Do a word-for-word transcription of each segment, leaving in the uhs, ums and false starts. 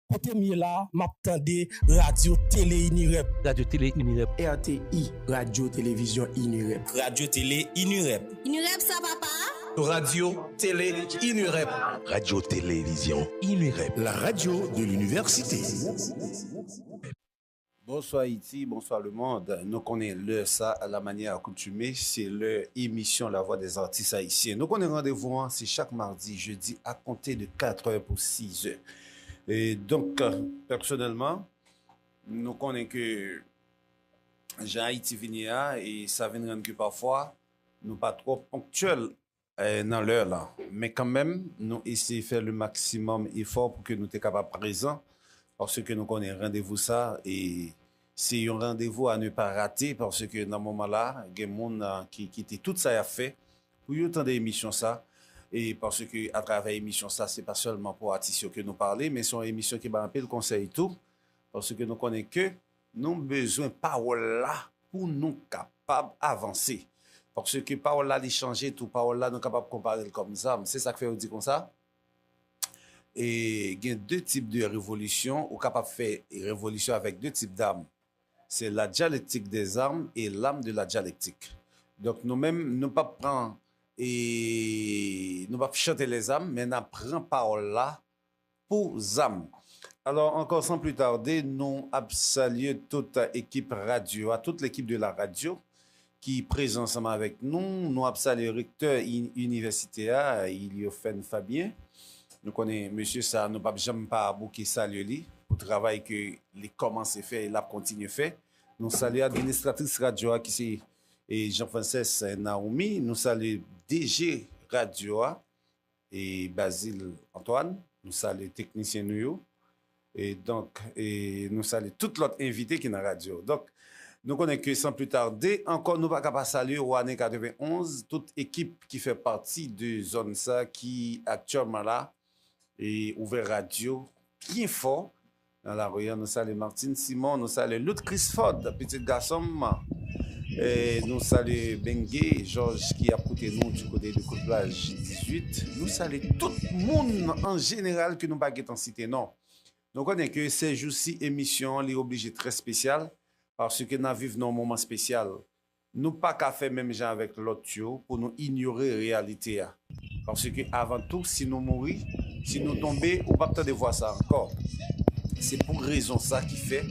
Kote m ye la, m ap tande Radyo Tele Inirep. Radyo Tele Inirep. R T I, Radyo Televizyon Inirep. Radyo Tele Inirep. Inirep sa papa. Radyo Tele Inirep. Radyo Televizyon Inirep. La radio de l'université. Bonswa Ayiti, bonswa lemonn. Nou konnen lè sa, alamanyè akoutume, se lè emisyon Lavwa dè Zatis Ayisyen. Nou konnen randevou an se chak madi, jedi a konte de kat è pou sis è. E donk, pèsonèlman, nou konnen ke jan Ayiti vin ye a, e sa vin rann ke pafwa nou pa twò ponktyèl nan lè la. Men kanmenm, nou eseye fè le maksimòm efò pou ke nou te kapab prezan, paske nou konnen randevou sa, e se yon randevou a ne pa rate, paske nan moman la, gen moun ki kite tout sa y ap fè pou yo tande emisyon sa, e paske atravè emisyon sa, se pa sèlman pou atis yo ke nou pale, men se yon emisyon ki bay anpil konsèy tou, paske nou konnen ke nou bezwen pawòl la pou nou kapab avanse. Paske pawòl la li chanje tou, pawòl la nou kapab konpare l kòm zam. Se sa k fè yo di konsa, e gen de tip de revolisyon, ou kapab fè revolisyon avèk de tip dam. Se la dialektik dè zam e lam de la dialektik. Donk nou menm, nou p ap pran, e nou p ap chante lèzam, men n ap pran pawòl la pou zam. Alò, ankò, san pli tade, nou ap salye tout ekip radyo a, tout l'équipe de la radio ki prezan ansanm avèk nou. Nou ap salye rektè inivèsite a, Iliofen Fabien. Nou konnen mesye sa, nou p ap janm pa bouke salye li pou travay ke li kòmanse fè e l ap kontinye fè. Nou salye administratris radyo a ki se e Jean Frances Naomi. Nou salye D G radyo a, e Bazil Antoine, nou salye teknisyen nou yo. E donk, e nou salye tout lòt envite ki nan radyo. Donk, nou konnen ke san pli tade ankò, nou pa ka pa salye Wane katrevenn onz, tout ekip ki fè pati de zòn sa ki aktyèlman la e ouvè radyo byen fò nan lari a. Nou salye Martine Simon, nou salye Lut Crisford, pitit gason m. E nou salye Benge Jòj ki ap koute nou di kote de Kout Plaj dizuit. Nou salye tout moun an jeneral ke nou pa gentan site non. Nou konnen ke sèjousi emisyon an li oblije trè espesyal, paske n ap viv nan yon moman espesyal. Nou pa ka fè menm jan avèk lòt yo pou nou inyore reyalite a. Paske avan tou, si nou mouri, si nou tonbe, ou p ap tande vwa sa ankò. Se pou rezon sa ki fè,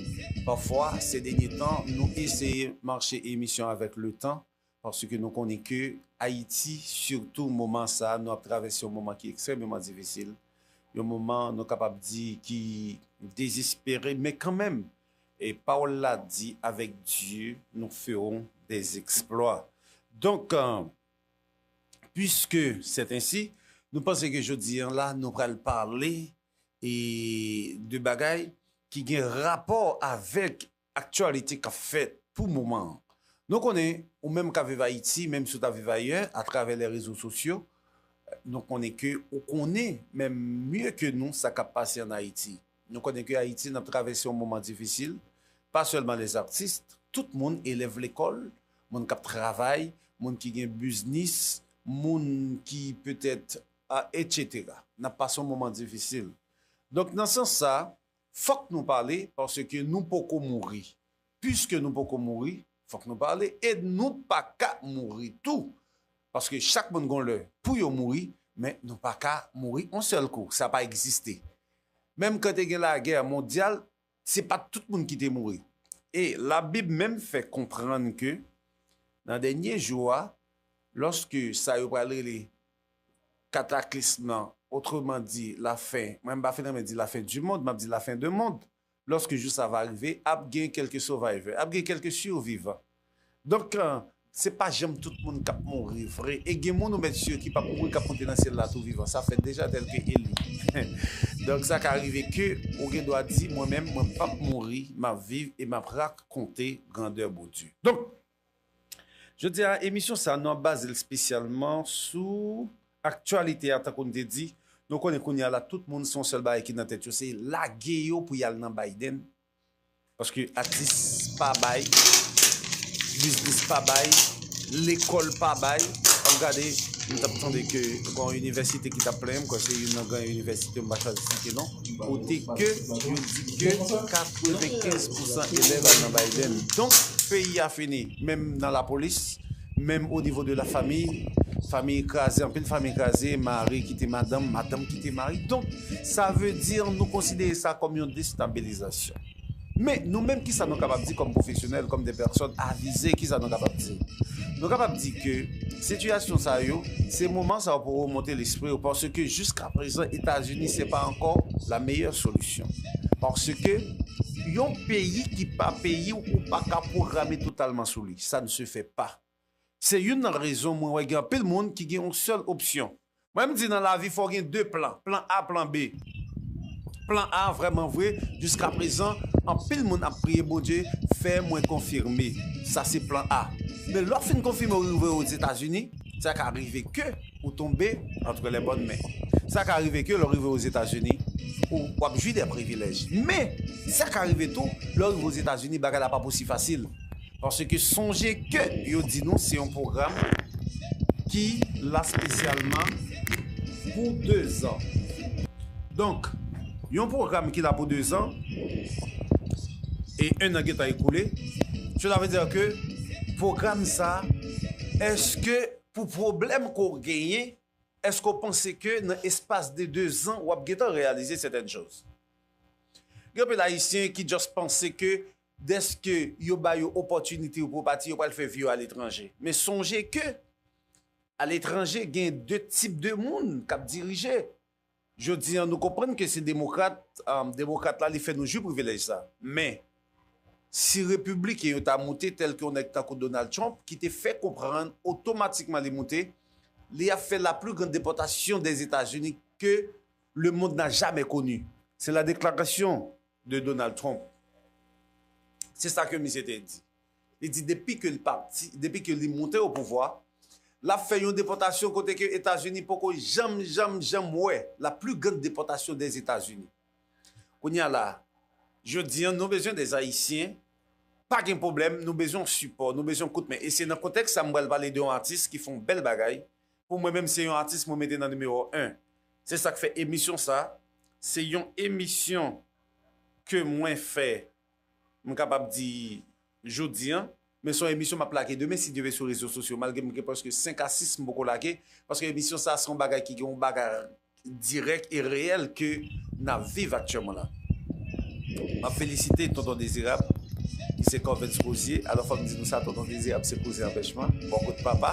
pafwa, se dènye tan, nou eseye mache emisyon avèk letan, paske nou konnen ke Ayiti, sitou moman sa, nou ap travèse yon moman ki ekstrèmeman difisil, yon moman, nou kapab di, ki dezespere, men kanmenm, e pawòl la di, avec Dieu, nous ferons des exploits. Donk, puisque c'est ainsi, nou panse ke jodi an la, nou pral pale e de bagay ki gen rapò avèk aktyalite k ap fèt pou moman an. Nou konnen, ou menm k ap viv Ayiti, menm si w ta viv ayè, atravè lè rezo sosyo, nou konnen ke ou konnen menm mye ke nou sa k ap pase ann Ayiti. Nou konnen ke Ayiti n ap travèse yon moman difisil, pa sèlman lèzatis, tout moun, elèv lekòl, moun k ap travay, moun ki gen biznis, moun ki petèt, a, etsetera. N ap pase yon moman difisil. Donk, nan sans sa, fòk nou pale, paske nou poko mouri. Piske nou poko mouri, fòk nou pale, e nou pa ka mouri tou. Paske chak moun gon lè pou yo mouri, men nou pa ka mouri yon sèl kou. Sa pa egziste. Menm kan te gen lagè mondyal, se pa tout moun ki te mouri. E Labib menm fè konprann ke nan dènye jou a, lòske sa yo pral rele kataklism nan, otreman di, lafen, mwen m pa fin renmen di lafen di mond, m ap di lafen de mond, lòske jou sa va rive, ap gen kèlke survivor, ap gen kèlke sivivan. Donk, se pa janm tout moun k ap mouri vre. E gen moun ou mèt si yo ki p ap mouri, k ap monte nan syèl la tou vivan. Sa fèt deja, tèlke Eli. Donk, sa ka rive ke ou gen dwa di, mwen menm, mwen p ap mouri, m ap viv e m ap rakonte grandè Bondye. Donk, jodi a, emisyon sa, nou ap baze l espesyalman sou aktyalite a, tankou n te di, nou konnen kounye a la, tout moun se yon sèl bagay ki nan tèt yo, se lage yo pou y al nan Biden. Paske atis pa bay, biznis pa bay, lekòl pa bay. W ap gade, M t ap tande ke gon inivèsite ki t ap plenyen, m kwè se youn nan gran inivèsite, m pa chwazi site non, kote ke yo di ke katrevenkenz pousan elèv al nan Biden. Donk, peyi a fini, menm nan lapolis, menm o nivo de la famiy, famiy kraze, anpil famiy kraze, mari kite madanm, madanm kite mari. Donk, sa vle di nou konsidere sa kòm yon destabilizasyon. Men, nou menm, kisa nou kapab di kòm pwofesyonèl, kòm de pèsòn avize, kisa nou kapab di? Nou kapab di ke sitiyasyon sa yo, se moman sa yo pou remonte lespri yo, paske jiska prezan, Etazini se pa ankò la meilleure solution. Paske yon peyi ki pa peyi w, ou pa ka pwograme totalman sou li. Ça ne se fait pas. Se youn nan rezon mwen wè gen anpil moun ki gen yon sèl opsyon. Mwen, m di nan lavi, fò w gen de plan. Plan A, plan B. Plan A, vrèman vre, jiska prezan, anpil moun ap priye Bondye, fè mwen konfime. Sa se plan A. Men lè w fin konfime, w rive Ozetazini, sa ka rive ke ou tonbe entre les bonnes mains. Sa ka rive ke lè w rive Ozetazini, ou w ap jwi de privilèj. Men, sa ka rive tou, lè w rive Ozetazini, bagay la p ap osi fasil. Paske sonje ke yo di nou se yon pwogram ki la espesyalman pou de zan. Donk, yon pwogram ki la pou de zan, e en an gentan ekoule, cela veut dire ke pwogram sa, èske pou pwoblèm ke w genyen, èske w panse ke nan espas de de zan, w ap gentan reyalize sètèn choz? Gen anpil Ayisyen ki just panse ke dèske yo ba yo opòtinite yo pou yo pati, yo pral fè vi yo aletranje. Men sonje ke aletranje gen de tip de moun k ap dirije. Jodi an, nou konprann ke se demokrat, um, demokrat la, li fè nou jwi privilèj sa. Men, si repibliken yo ta moute tèl ke yon nèg tankou Donald Trump, ki te fè konprann otomatikman li moute, li ap fè la plus grande déportation des États-Unis que le monde n'a jamais connue. C'est la déclaration de Donald Trump. Se sa ke misye te di. Li di depi ke li pati, depi ke li monte o pouvwa, l ap fè yon depòtasyon kote ke Etazini poko janm, janm, janm wè, la plus grande déportation des États-Unis. Kounye a la, jodi an, nou bezwen de Ayisyen, pa gen pwoblèm, nou bezwen sipò, nou bezwen kout men. E se nan kontèks sa m pral pale de yon atis ki fè yon bèl bagay. Pou mwen menm, se yon atis mwen mete nan nimewo en. Se sa k fè emisyon sa, se yon emisyon ke mwen fè, m kapab di, jodi an, men se yon emisyon m ap lage demen, si Dye vle, sou rezo sosyo, malgre m gen prèske senk a sis m poko lage, paske emisyon sa, se yon bagay ki gen yon bagay dirèk e reyèl ke n ap viv aktyèlman la. M ap felisite Tonton Dezirab, ki se Corvens Rosier. Alò, fò m di nou sa, Tonton Dezirab se kouzen anpèchman, bò kot papa.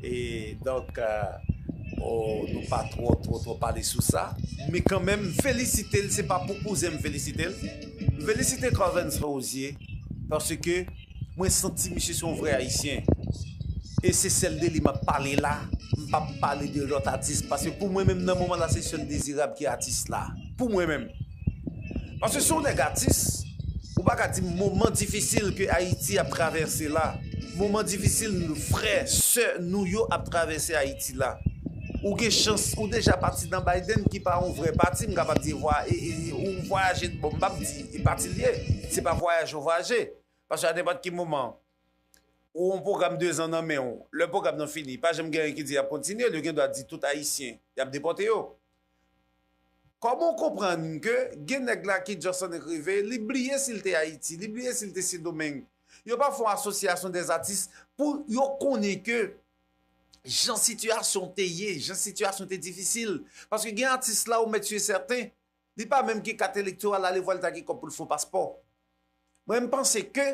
E donk, euh, oh, nou pa twò, twò, twò pale sou sa. Men kanmenm, m felisite l, se pa pou kouzen m felisite l. M felisite Corvens Rosier, paske mwen santi misye se yon vrè Ayisyen. E se sèl de li m ap pale la. M p ap pale de lòt atis. Paske pou mwen menm, nan moman la, se sèl Dezirab ki atis la. Pou mwen menm. Paske si w nèg atis, ou pa ka di m moman difisil ke Ayiti ap travèse la. Moman difisil nou, frè, sè nou yo ap travèse Ayiti la. Ou gen chans, ou deja pati nan Biden ki pa yon vrè pati, m kapab di vwa-, e, e, e, ou vwayaje, bon, m p ap di e pati l ye, se pa vwayaj ou vwayaje. Paske a nenpòt ki moman, ou yon pwogram de zan nan men w, lè pwogram nan fini, pa janm gen anyen ki di y ap kontinye l, yo gen dwa di tout Ayisyen, y ap depòte yo. Kòman w konprann ke gen nèg la ki just annik rive, li bliye si l te Ayiti, li bliye si l te Sendomeng. Yo pa fè yon asosyasyon dèzatis pou yo konnen ke jan sitiyasyon te ye, jan sitiyasyon te difisil. Paske gen atis la, ou mèt si e sèten, li pa menm gen kat elektoral, alevwa l ta gen kòb pou l fè yon paspò. Mwen, m panse ke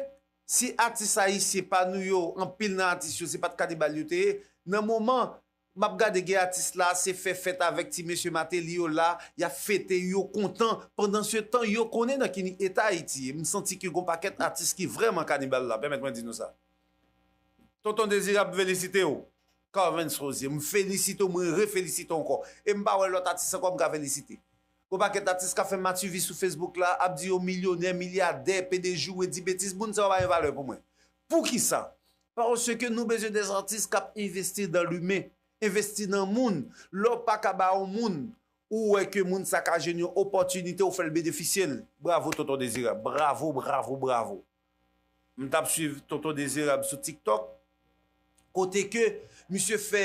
si atis ayisyen pa nou yo, anpil nan atis yo, se pa t kanibal yo te ye, nan moman m ap gade gen atis la, se fè fèt avèk ti mesye Martelly yo la, y ap fete, yo kontan. Pandansetan, yo konnen nan ki eta Ayiti ye. M santi ke gon pakèt atis ki vrèman kanibal la. Pèmèt mwen di nou sa. Tonton Dezirab, m felisite w. Corvens Rosier, m felisite w, mwen refelisite w ankò. E m pa wè lòt atis ankò m ka felisite. Gon pakèt atis k ap fè mativi sou Facebook la, ap di yo milyonè, milyadè, P D G, di betiz, moun sa yo pa gen valè pou mwen. Poukisa? Paske nou bezwen de atis k ap envesti dans l'humain, envesti nan moun. Lè w pa ka ba yon moun, ou wè ke moun sa ka jwenn yon opòtinite, ou fè l benefisye l. Bravo, Tonton Dezirab. Bravo, bravo, bravo. M t ap swiv Tonton Dezirab sou TikTok, kote ke misye fè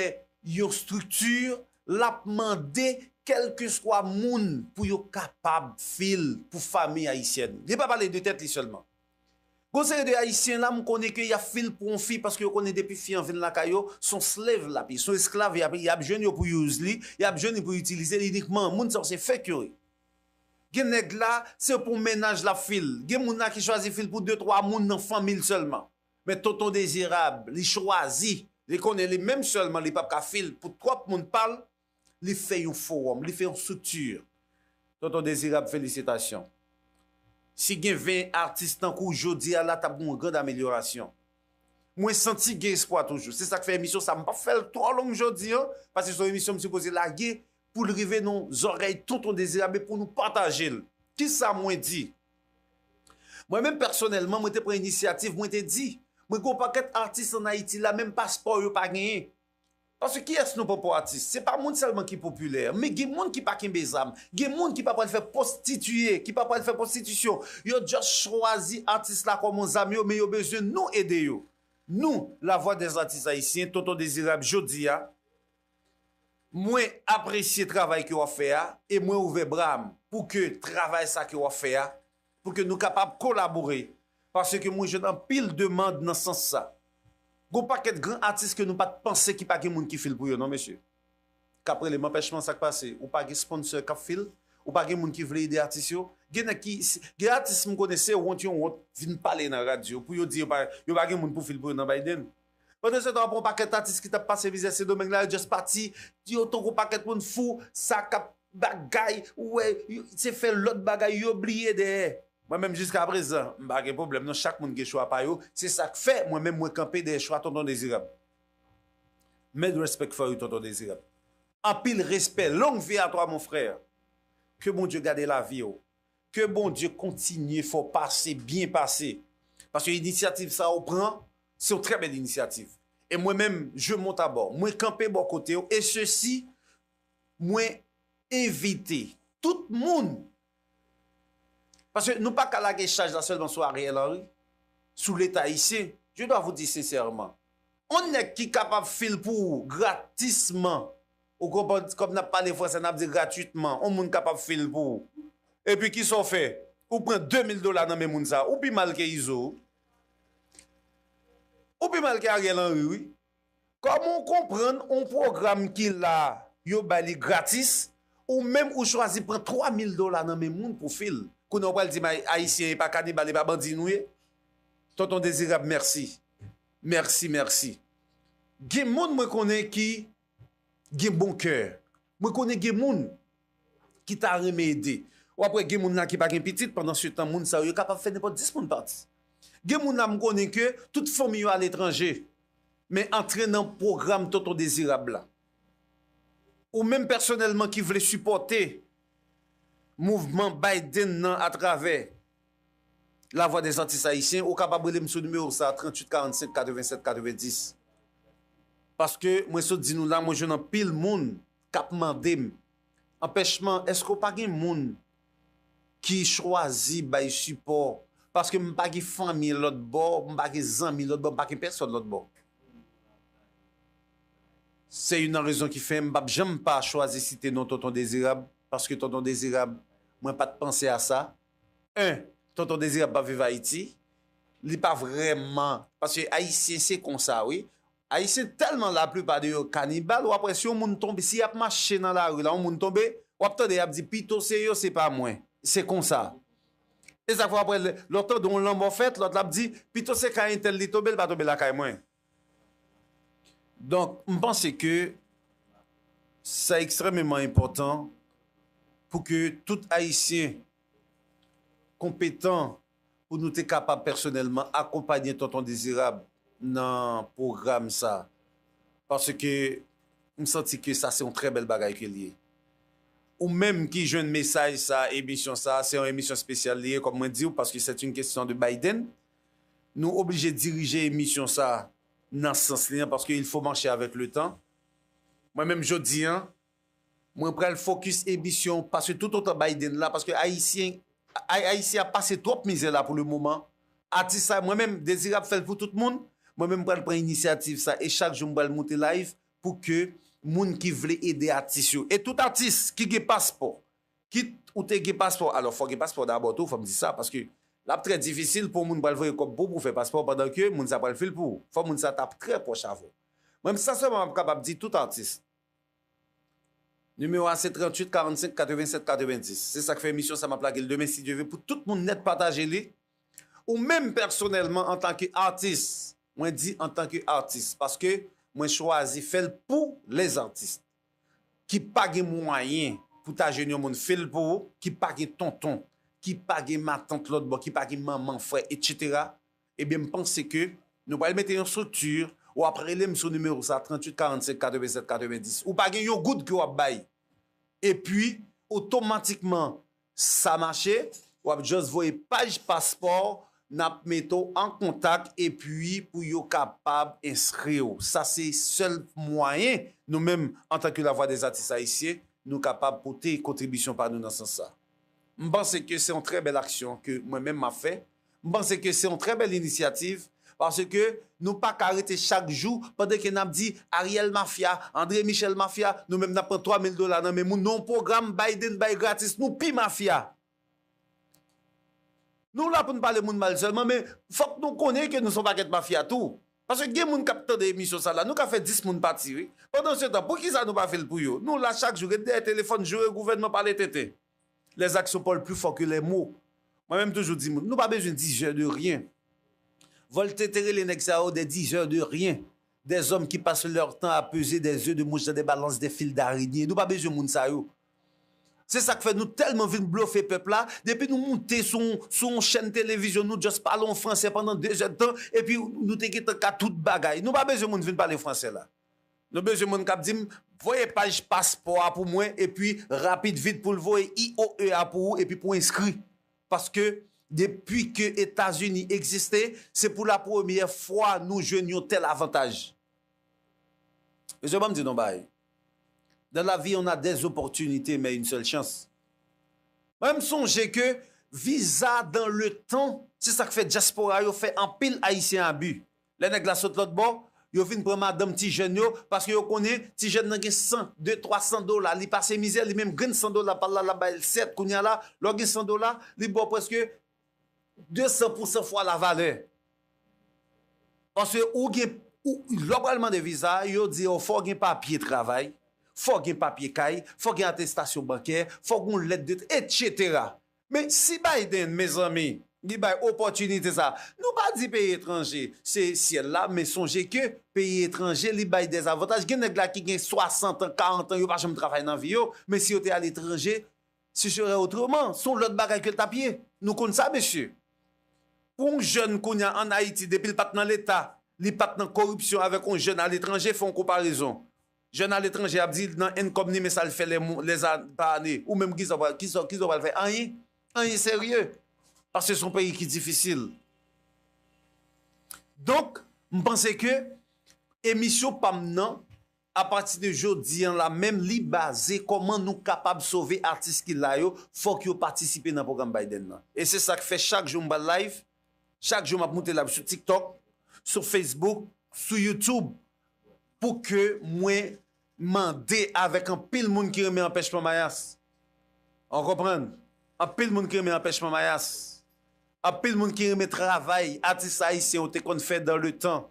yon estrikti, l ap mande kèlkeswa moun pou yo kapab fil pou fanmi ayisyèn. Li pa pale de tèt li sèlman. Gon seri de Ayisyen la, m konnen ke y ap fil pou yon fi paske yo konnen depi fi an vin lakay yo, s on slave l ap ye, s on esklav y ap, y ap jwenn yo pou use li, y ap jwenn li pou itilize li inikman. Moun sa yo se fake yo ye. Gen nèg la, se pou mennaj l ap fil. Gen moun la ki chwazi fil pou de, twa moun nan fanmi l sèlman. Men Tonton Dezirab, li chwazi, li konnen li menm sèlman li p ap ka fil pou twòp moun pa l, li fè yon fowòm, li fè yon estrikti. Tonton Dezirab, felisitasyon. Si gen ven atis tankou w jodi a la, t ap gen yon grand amelyorasyon. Mwen santi gen espwa toujou. Se sa k fè emisyon sa, m p ap fè l twò long jodi an, paske se yon emisyon m sipoze lage pou l rive nan zòrèy Tonton Dezirab e pou nou pataje l. Kisa mwen di? Mwen menm pèsonèlman, mwen te pran inisyativ, mwen te di, mwen gen yon pakèt atis ann Ayiti la, menm paspò yo pa genyen. Paske kiyès nou pran pou atis? Se pa moun sèlman ki popilè, men gen moun ki pa kenbe zam, gen moun ki pa pral fè pwostitiye, ki pa pral fè pwostitisyon. Yo just chwazi atis la kòm yon zam yo, men yo bezwen nou ede yo. Nou, Lavwa dè Zatis Ayisyen, Tonton Dezirab, jodi a, mwen apresye travay ke w ap fè a, e mwen ouvè bra m pou ke travay sa ke w ap fè a, pou ke nou kapab kolabore, paske mwen jwenn anpil demann nan sans sa. Gon pakèt gran atis ke nou pa t panse ki pa gen moun ki fil pou yo, non, mesye. K ap rele m anpèchman, sa k pase? Ou pa gen sponsor k ap fil? Ou pa gen moun ki vle ede atis yo? Gen nèg ki, gen atis m konnen se wont yo wont vin pale nan radyo pou yo di yo pa, yo pa gen moun pou fil pou yo nan Biden. Pandan se tan, w ap wè yon pakèt atis ki t ap pase mizè Sendomeng la, yo just pati, yo tankou pakèt moun fou, sa k ap bagay, ou wè, yo, se fè lòt bagay, yo bliye dèyè. Mwen menm jiska prezan, m pa gen pwoblèm non, chak moun gen chwa pa yo, se sa k fè mwen menm mwen kanpe dèyè chwa Tonton Dezirab. Mad respect for you, Tonton Dezirab. Anpil respè, longue vie à toi, mon frère. Ke Bondye gade lavi w. Ke Bondye kontinye fè w pase, byen pase. Paske inisyativ sa ou pran, se yon trè bèl inisyativ. E mwen menm, je monte à bord. Mwen kanpe bò kote w. E sesi, mwen envite tout moun. Paske nou pa ka lage chaj la sèlman sou Ariel Henry, sou Leta ayisyen. Je dois vous dire sincèrement, on nèg ki kapab fil pou ou gratisman, ou konprann, kòm n ap pale fransè, n ap di gratuitman, on moun kapab fil pou ou. Epi kisa w fè? Ou pran de mil dola nan men moun sa, ou pi mal ke Izo. Ou pi mal ke Ariel Henry, wi. Kòman w konprann on pwogram ki la, yo bay li gratis, ou menm ou chwazi pran twa mil dola nan men moun pou fil? Kounye a w pral di m Ay-, Ayisyen e pa kanibal, e pa bandi nou ye? Tonton Dezirab, mèsi. Mèsi, mèsi. Gen moun mwen konnen ki gen bon kè. Mwen konnen gen moun ki ta renmen ede. W ap wè gen moun la ki pa gen pitit, pandan se tan moun sa yo, yo kapab fè nenpòt dis moun pati. Gen moun la m konnen ke tout fanmi yo aletranje, men antre nan pwogram Tonton Dezirab la. Ou menm pèsonèlman ki vle sipòte mouvman Biden nan atravè Lavwa dè Zatis Ayisyen, ou kapab rele m sou nimewo sa, tranntuit karannsenk katrevennsèt katrevendis. Paske mwen sot di nou la, mwen jwenn anpil moun k ap mande m, anpèchman, èske w pa gen moun ki chwazi bay sipò? Paske m pa gen fanmi lòt bò, m pa gen zanmi lòt bò, m pa gen pèsòn lòt bò. Se youn nan rezon ki fè m p ap janm pa chwazi site non Tonton Dezirab, paske Tonton Dezirab, mwen pa t panse a sa. En, Tonton Dezirab p ap viv Ayiti. Li pa vrèman, paske Ayisyen se konsa, wi. Ayisyen tèlman laplipa de yo kanibal, w ap wè si yon moun tonbe, si y ap mache nan lari la, yon moun tonbe, w ap tande y ap di, "Pito se yo, se pa mwen." Se konsa. E sa k fè w ap wè lè, lè w tande yon lanmò fèt, lòt la ap di, "Pito se kay entèl li tonbe, l pa tonbe lakay mwen." Donk, m panse ke sa ekstrèmeman enpòtan pou ke tout Ayisyen konpetan pou nou te kapab pèsonèlman akonpaye Tonton Dezirab nan pwogram sa. Paske m santi ke sa se yon trè bèl bagay ke l ye. Ou menm ki jwenn mesaj sa, emisyon sa, se yon emisyon espesyal li ye, kòm mwen di w, paske c'est une question de Biden. Nou oblije dirije emisyon sa nan sans li an, paske il faut marcher avec le temps. Mwen menm jodi an, mwen pral fokis emisyon, paske toutotan Biden la, paske Ayisyen, Ay-, Ayisyen ap pase twòp mizè la pou le moman. Atis sa, mwen menm, Dezirab fè l pou tout moun, mwen menm pral pran inisyativ sa, e chak jou m pral moute live pou ke Moun ki vle ede atis yo. E tout atis ki gen paspò, kit ou te gen paspò, alò fò gen paspò dabò tou, fò m di sa, paske l ap trè difisil pou yon moun pral voye kòb pou ou pou w fè paspò pandan ke moun sa pral fil pou ou. Fò moun sa t ap trè pwòch avè w. Mwen, sa sèlman m ap kapab di tout atis. Nimewo a se tranntuit karannsenk katrevennsèt katrevendis. Se sa k fè emisyon sa m ap lage l demen, si Dye ve, pou tout moun nèt pataje li. Ou menm pèsonèlman antanke atis, mwen di antanke atis, paske mwen chwazi fè l pou lèzatis. Ki pa gen mwayen pou ta jwenn yon moun fè l pou ou, ki pa gen tonton, ki pa gen matant lòt bò, ki pa gen manman, frè, etsetera, ebyen, m panse ke nou pral mete yon estrikti, w ap rele m sou nimewo sa, tranntuit karannsenk katrevennsèt katrevendis. Ou pa gen yon goud ke w ap bay. Epi, otomatikman, sa mache, w ap just voye paj paspò w, n ap mete w an kontak, epi pou yo kapab enskri w. Sa se sèl mwayen nou menm, antanke Lavwadèzatis Ayisyen, nou kapab pote kontribisyon pa nou nan sans sa. M panse ke se yon trè bèl aksyon ke mwen menm m ap fè. M panse ke se yon trè bèl inisyativ, paske nou pa ka rete chak jou, pandan ke n ap di Ariel mafya, André Michel mafya, nou menm n ap pran twa mil dola nan men moun, nan yon pwogram Biden bay gratis, nou pi mafya. Nou la pou n pale moun mal sèlman, men fòk nou konnen ke nou se yon pakèt mafya tou. Paske gen moun k ap tande emisyon sa la, nou ka fè dis moun pati, wi. Pandansetan, poukisa nou pa fè l pou yo? Nou la chak jou, ret dèyè telefòn, joure gouvènman, pale tenten. Les actions parlent plus fort que les mots. Mwen menm toujou di moun, nou pa bezwen dizè de ryen. Voltaire te rele nèg sa yo des diseurs de rien. Des hommes qui passent leur temps à peser des œufs de mouche dans des balances, des fils d'araignée. Nou pa bezwen moun sa yo. Se sa k fè nou tèlman vin blofe pèp la. Depi nou moute sou, sou yon chèn televizyon, nou just pale yon fransè pandan de zè de tan, epi nou te gentan ka tout bagay. Nou pa bezwen moun vin pale fransè la. Nou bezwen moun k ap di m, voye paj paspò a pou mwen, epi rapid vit pou l voye I O E a pou ou, epi pou enskri. Paske depi ke Etazini egziste, se pou la premyè fwa nou jwenn yon tèl avantaj. Mesye, ban m di nou yon bagay. Dans la vie, on a des opportunités, mais une seule chance. Mwen, m sonje ke viza dans le temps, se sa k fè dyaspora yo fè anpil Ayisyen abi. Lè nèg la sot lòt bò, yo vin pran madanm ti jèn yo, paske yo konnen ti jèn nan gen san, de, twa san dola, li pase mizè, li menm grenn san dola pa l la, l ap bay l sèt, kounye a la, lè w gen san dola, li ba w prèske de san pou san fwa lavalè. Paske ou gen, ou, lè w pral mande viza, yo di w fò w gen papye travay, fò w gen papye kay, fò w gen atestasyon bankè, fò w gen yon lèt de, etsetera. Men si Biden, mezanmi, li bay opòtinite sa, nou pa di peyi etranje se syèl la, men sonje ke peyi etranje, li bay dèzavantaj. Gen nèg la ki gen swasant an, karant an, yo pa janm travay nan vi yo, men si yo te al etranje, ce serait autrement. Se yon lòt bagay ke l t ap ye. Nou konn sa, mesye. Pou yon jèn kounye a ann Ayiti, depi l pa t nan Leta, li pa t nan koripsyon avèk yon jèn aletranje, fè yon konparezon. Jèn aletranje ap di nan income ni men sa l fè lè mo-, lè za-, pa ane. Ou menm kisa w pral, kisa, kisa w pral fè? Anyen. Anyen serye. Paske se yon peyi ki difisil. Donk, m panse ke emisyon pa m nan, apati de jodi an la menm, li baze kòman nou kapab sove atis ki la yo, fòk yo patisipe nan pwogram Biden nan. E se sa k fè chak jou m pral live, chak jou m ap moute live sou TikTok, sou Facebook, sou YouTube, pou ke mwen mande avèk anpil moun ki renmen anpèchman mayas. Ou konprann? Anpil moun ki renmen anpèchman mayas. Anpil moun ki renmen travay atis ayisyen yo te konn fè dans le temps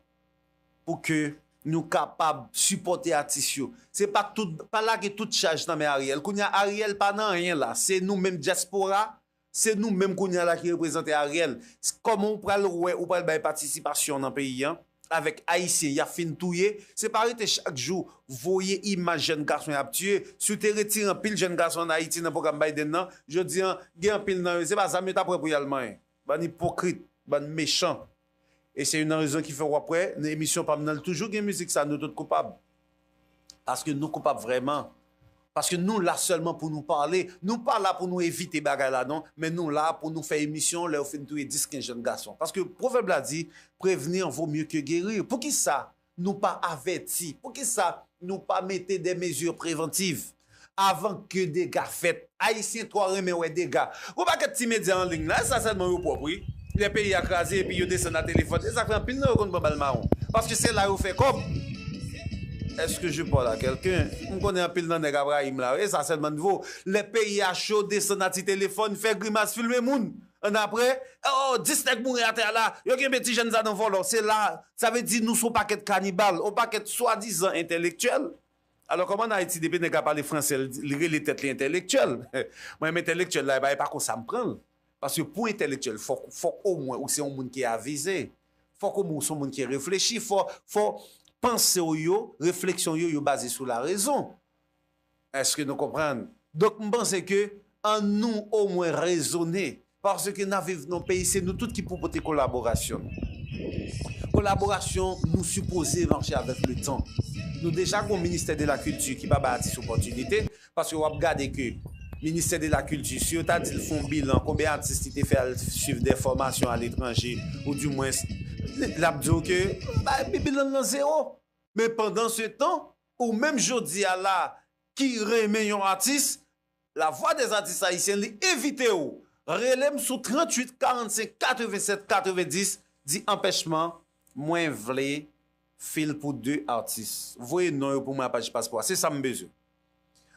pou ke nou kapab sipòte atis yo. Se pa tout, pa lage tout chaj nan men Ariel. Kounye a Ariel pa nan anyen la. Se nou menm dyaspora, se nou menm kounye a la ki reprezante Ariel. Kòman ou pral wè, ou pral bay patisipasyon nan peyi an avèk ayisyen y ap fin touye? Se pa rete chak jou voye imaj jèn gason y ap tiye. Si w te retire anpil jèn gason ann Ayiti nan pwogram Biden nan, jodi an, gen anpil nan yo, se pa zam yo t ap pran pou y al manyen. Bann ipokrit, bann mechan. E se youn nan rezon ki fè w ap wè nan emisyon pa m nan, l toujou gen mizik sa, nou tout koupab. Paske nou koupab vrèman. Paske nou la sèlman pou nou pale. Nou pa la pou nou evite bagay la non, men nou la pou nou fè emisyon lè yo fin touye dis, kenz jèn gason. Paske pwovèb la di, prévenir vaut mieux que guérir. Poukisa nou pa avèti? Poukisa nou pa mete des mesures préventives avan ke dega fèt? Ayisyen twò renmen wè dega. Gon pakèt ti medya an liy la, e sa sèlman yo pwòp, wi. Lè peyi a kraze epi yo desann a telefòn. E sa fè anpil nan yo konn pran bal mawon. Paske se la yo fè kòb. Est-ce que je parle à quelqu'un? M konnen anpil nan nèg ap rayi m la. E sa sèlman n vo. Lè peyi a cho, desann a ti telefòn, fè grimas, filme moun. Annapre, oh, dis nèg mouri atè a la, yo kenbe ti jèn sa nan vòlò. Se la, sa vle di nou se yon pakèt kanibal, yon pakèt swadizan entèlektyèl. Alò, kòman an Ayiti, depi nèg la pale franse, li, li rele tèt li entèlektyèl? Mwen menm entèlektyèl la, e pa, e pa konsa m pran l. Paske pou entèlektyèl, fòk, fòk omwen ou se yon moun ki avize. Fòk omwen ou se yon moun ki reflechi. Fò, fò panse w yo, refleksyon w yo, yo baze sou larezon. Èske nou konprann? Donk, m panse ke annou omwen rezone. Paske n ap viv nan yon peyi, se nou tout ki pou pote kolaborasyon nou. Kolaborasyon, nou sipoze mache avèk le tan. Nou deja gen yon ministè de la kilti ki pa bay atis opòtinite, paske w ap gade ke ministè de la kilti, si yo ta di l fè yon bilan, konbyen atis li te fè al swiv de fòmasyon aletranje, ou dimwens, l ap di w ke, ba, bilan l nan zewo. Men pandan se tan, ou menm jodi a la, ki renmen yon atis, Lavwadèzatis Ayisyen, li envite w. Rele m sou tranntuit karannsenk katrevennsèt katrevendis, di anpèchman, mwen vle fil pou de atis. Voye non yo pou mwen a paj paspò a. Se sa m bezwen.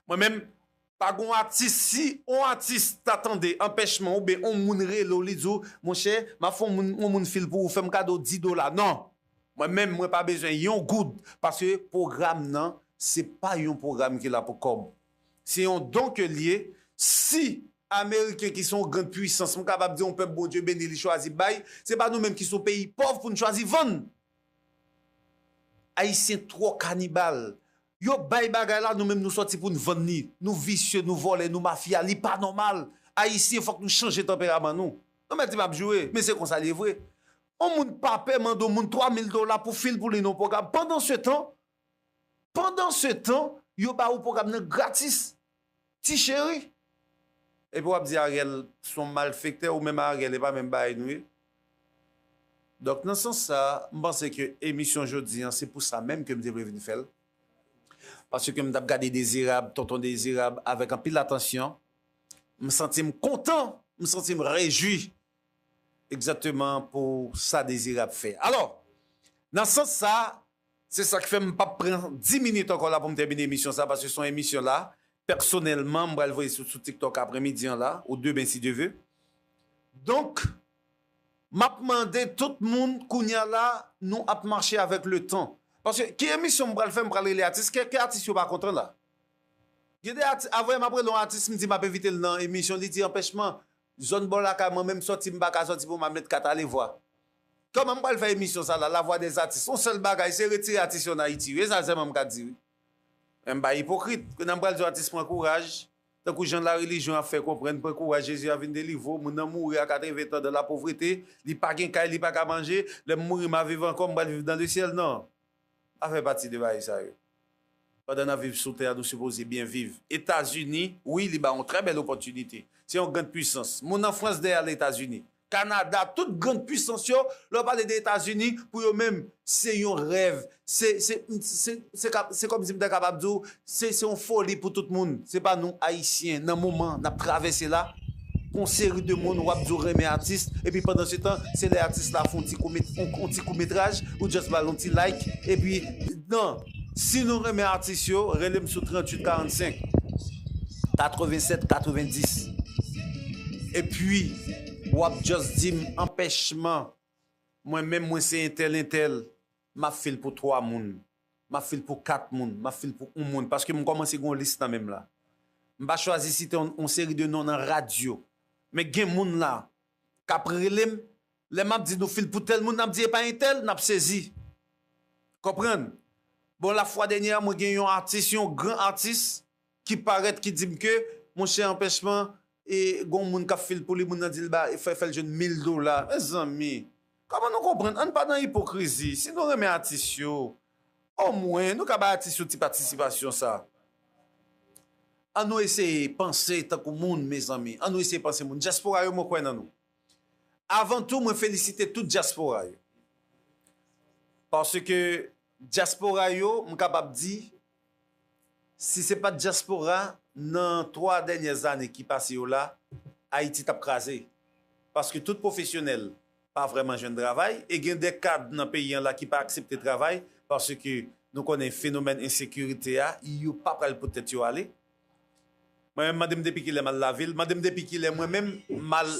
Mwen menm, pa gon atis, si on atis ta tande anpèchman oubyen on moun rele w, li di w, monchè, m ap fè on moun, on moun fil pou ou, fè m kado dis dola. Non. Mwen menm, mwen pa bezwen yon goud, paske pwogram nan, se pa yon pwogram ki la pou kòb. Se yon don ke l ye. Si Ameriken ki se yon grann pwisans, m kapab di yon pèp Bondye beni, li chwazi bay, se pa nou menm ki se yon peyi pòv pou n chwazi vann. Ayisyen twò kanibal. Yo bay bagay la, nou menm nou sòti pou n vann li. Nou visye, nou vòlè, nou mafya, li pa nòmal. Ayisyen, fòk nou chanje tanperaman nou. Nou mèt di m ap joure, men se konsa l ye vre. On moun pa pè mande on moun twa mil dola pou fil pou li nan pwogram. Pandan se tan, pandan se tan, yo ba ou pwogram nan gratis. Ti cheri. Epi w ap di Ariel se on malfektè, ou menm Ariel, e pa menm bagay nou ye. Donk, nan sans sa, m panse ke emisyon jodi an, se pou sa menm ke m te vle vin fè l. Paske m t ap gade Dezirab, Tonton Dezirab, avèk anpil atansyon. M santi m kontan, m santi m rejwi egzakteman pou sa Dezirab fè. Alò, nan sans sa, se sa k fè m p ap pran dis minit ankò la pou m tèmine emisyon sa, paske se yon emisyon la, pèsonèlman, m pral voye sou, sou TikTok aprèmidi an la, ou demen si Dye ve. Donk, m ap mande tout moun kounye a la, nou ap mache avèk le tan. Paske ki emisyon m pral fè, m pral rele atis, kè, kè atis yo pa kontan la. Gen de atis, avè m ap rele yon atis, m di m ap envite l nan emisyon, li di anpèchman, zòn bò lakay mwen menm sòti, m pa ka sòti pou m al met kat alevwa. Kòman m pral fè emisyon sa la, Lavwadèzatis? Yon sèl bagay, se retire atis yo nan Ayiti, wi, e sa sèlman m ka di, wi. Men m pa ipokrit. Kounye a m pral di yon atis pran kouraj, tankou jan larelijyon ap fè konprann, pran kouraj, Jezi a vin delivre w, moun nan mouri a katreven tan dan lapovrete, li pa gen kay, li pa ka manje, lè m mouri m a viv ankò, m pral viv dan lesyèl, non. Pa fè pati de bagay sa yo. Pandan n ap viv sou tè a, nou sipoze byen viv. Etazini, wi, li ba yon trè bèl opòtinite. Se yon grann pwisans. Moun an Frans dèyè Etazini. Kanada, tout grann pwisans yo, lè w pale de Etazini, pou yo menm, se yon rèv. Se, se, se, se ka, se kòmsi m ta kapab di w, se, se yon foli pou tout moun. Se pa nou, Ayisyen, nan moman n ap travèse la, gon seri de moun w ap di w renmen atis, epi pandan se tan, se lè atis la fè yon ti kou met-, yon, yon ti kou metraj, ou just ba l yon ti like, epi, non, si nou renmen atis yo, rele m sou tranntuit karannsenk, katrevennsèt katrevendis. Epi, w ap just di m anpèchman, mwen menm, mwen se entèl, entèl, m ap fil pou twa moun. M ap fil pou kat moun, m ap fil pou yon moun, paske m kòmanse gen yon lis nan men m la. M pa chwazi site yon, yon seri de non nan radyo. Men gen moun la k ap rele m, lè m ap di nou fil pou tèl moun, n ap di e pa entèl, n ap sezi. Konprann? Bon, lafwa dènyè a, mwen gen yon atis, yon gran atis, ki parèt, ki di m ke, monchè, anpèchman, e gon moun k ap fil pou li, moun nan di l ba, fè, fè l jwenn mil dola. Mezanmi, kòman nou konprann? Ann pa nan ipokrizi. Si nou renmen atis yo, omwen, nou ka bay atis yo ti patisipasyon sa. Ann nou eseye panse tankou moun, mezanmi. Ann nou eseye panse moun. Dyaspora yo, mwen kwè nan nou. Avan tou, mwen felisite tout dyaspora yo. Paske dyaspora yo, m kapab di, si se pa t dyaspora, nan twa dènyè zane ki pase yo la, Ayiti t ap kraze. Paske tout pwofesyonèl pa vrèman jwenn travay, e gen de kad nan peyi an la ki pa aksepte travay, paske nou konnen fenomèn ensekirite a, yo pa pral pou tèt yo ale. Mwen menm, mande m depi kilè m al lavil, mande m depi kilè mwen menm m al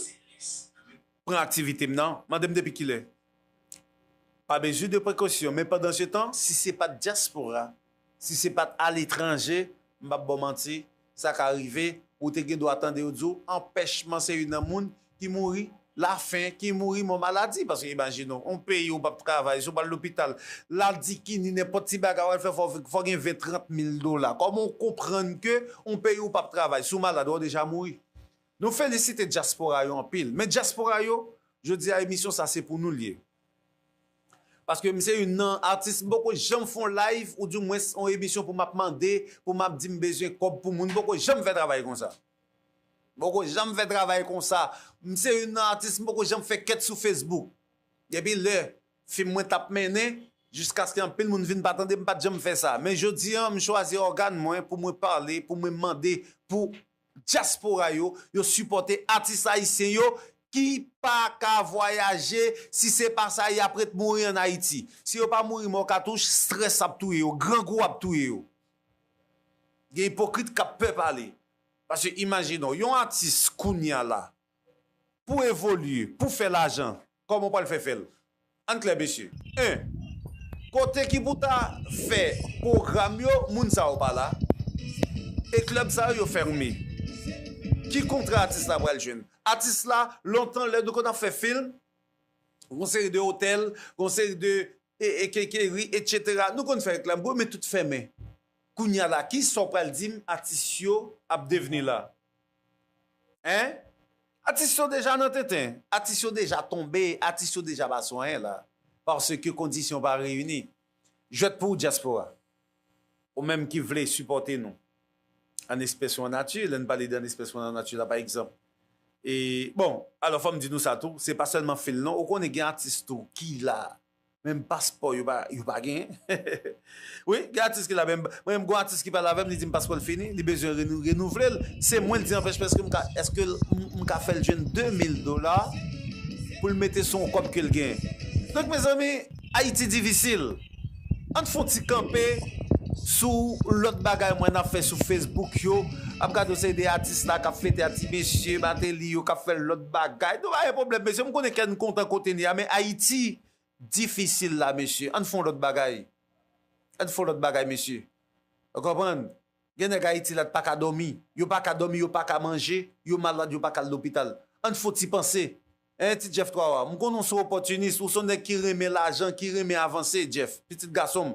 pran aktivite m nan, mande m depi kilè. Pa bezwen de prekosyon, men pandan se tan, si se pa t dyaspora, si se pa t aletranje, m p ap ba w manti, sa ka rive, ou te gen dwa tande yo di w, anpèchman se youn nan moun ki mouri lafen, ki mouri mò maladi. Paske imajine w, yon peyi ou p ap travay, si w pa al lopital, ladikini, nenpòt ti bagay w al fè, fò, fò gen ven, trant mil dola. Kòman w konprann ke yon peyi ou p ap travay, si w malad, w deja mouri? Nou felisite dyaspora yo anpil. Men dyaspora yo, jodi a emisyon sa se pou nou l ye. Paske m se youn nan atis, m poko janm fè yon live, oudimwens yon emisyon pou m ap mande, pou m ap di m bezwen kòb pou moun, m poko janm fè travay konsa. M poko janm fè travay konsa. M se youn nan atis, m poko janm fè kèt sou Facebook. Depi lè fim mwen t ap mennen, jiskaske anpil moun vin pa tande, m pa t janm fè sa. Men jodi a, m chwazi ògàn mwen pou mwen pale, pou mwen mande pou dyaspora yo, yo sipòte atis ayisyen yo ki pa ka vwayaje, si se pa sa, y ap ret mouri ann Ayiti. Si yo pa mouri mò katouch, estrès ap touye yo, grangou ap touye yo. Gen ipokrit k ap pè pale. Paske imajine w, yon atis kounye a la, pou evolye, pou fè lajan, kòman w pral fè fè l? Ann klè, mesye. En, kote ki pou ta fè pwogram yo, moun sa yo pa la. E klèb sa yo, yo fèmen. Ki kontra atis la pral jwenn? Atis la, lontan, lè nou konn ap fè fim, gon seri de otèl, gon seri de e, e kenkeri, etsetera. Nou konn fè reklame pou yo, men tout fèmen. Kounye a la, ki sa w pral di m atis yo ap devni la? Hein? Atis yo deja nan tenten. Atis yo deja tonbe. Atis yo deja pa sou anyen la. Paske kondisyon pa reyini. Jwèt pou ou, dyaspora. Ou menm ki vle sipòte nou. An espès ou an nati, lè n pale de an espès ou an nati la, pa egzanp. E, bon, alò, fò m di nou sa tou, se pa sèlman fil non, ou konnen gen atis tou ki la, menm paspò yo pa, yo pa genyen. Wi, gen atis ki la, menm, mwen menm, gon atis ki pale avè m, li di m paspò l fini, li bezwen renou-, renouvle l. Se mwen l di anpèch, èske m ka, èske l, m, m ka fè l jwenn de mil dola pou l mete sou yon kòb ke l genyen? Donk, mezanmi, Ayiti difisil. Ann fè yon ti kanpe sou lòt bagay mwen n ap fè sou Facebook yo. Ap gade yon seri de atis la k ap fete a ti mesye Martelly yo k ap fè lòt bagay. Nou pa gen pwoblèm, mesye. M konnen kè n kontan kote n ye a, men Ayiti difisil la, mesye. Ann fè yon lòt bagay. Ann fè yon lòt bagay, mesye. Ou konprann? Gen nèg Ayiti la k pa ka dòmi. Yo pa ka dòmi, yo pa ka manje, yo malad, yo pa ka al lopital. Ann fè yon ti panse. Hein, ti Jeff Twawa, m konnen w se opòtinis, ou se yon nèg ki renmen lajan, ki renmen avanse, Jeff, pitit gason m.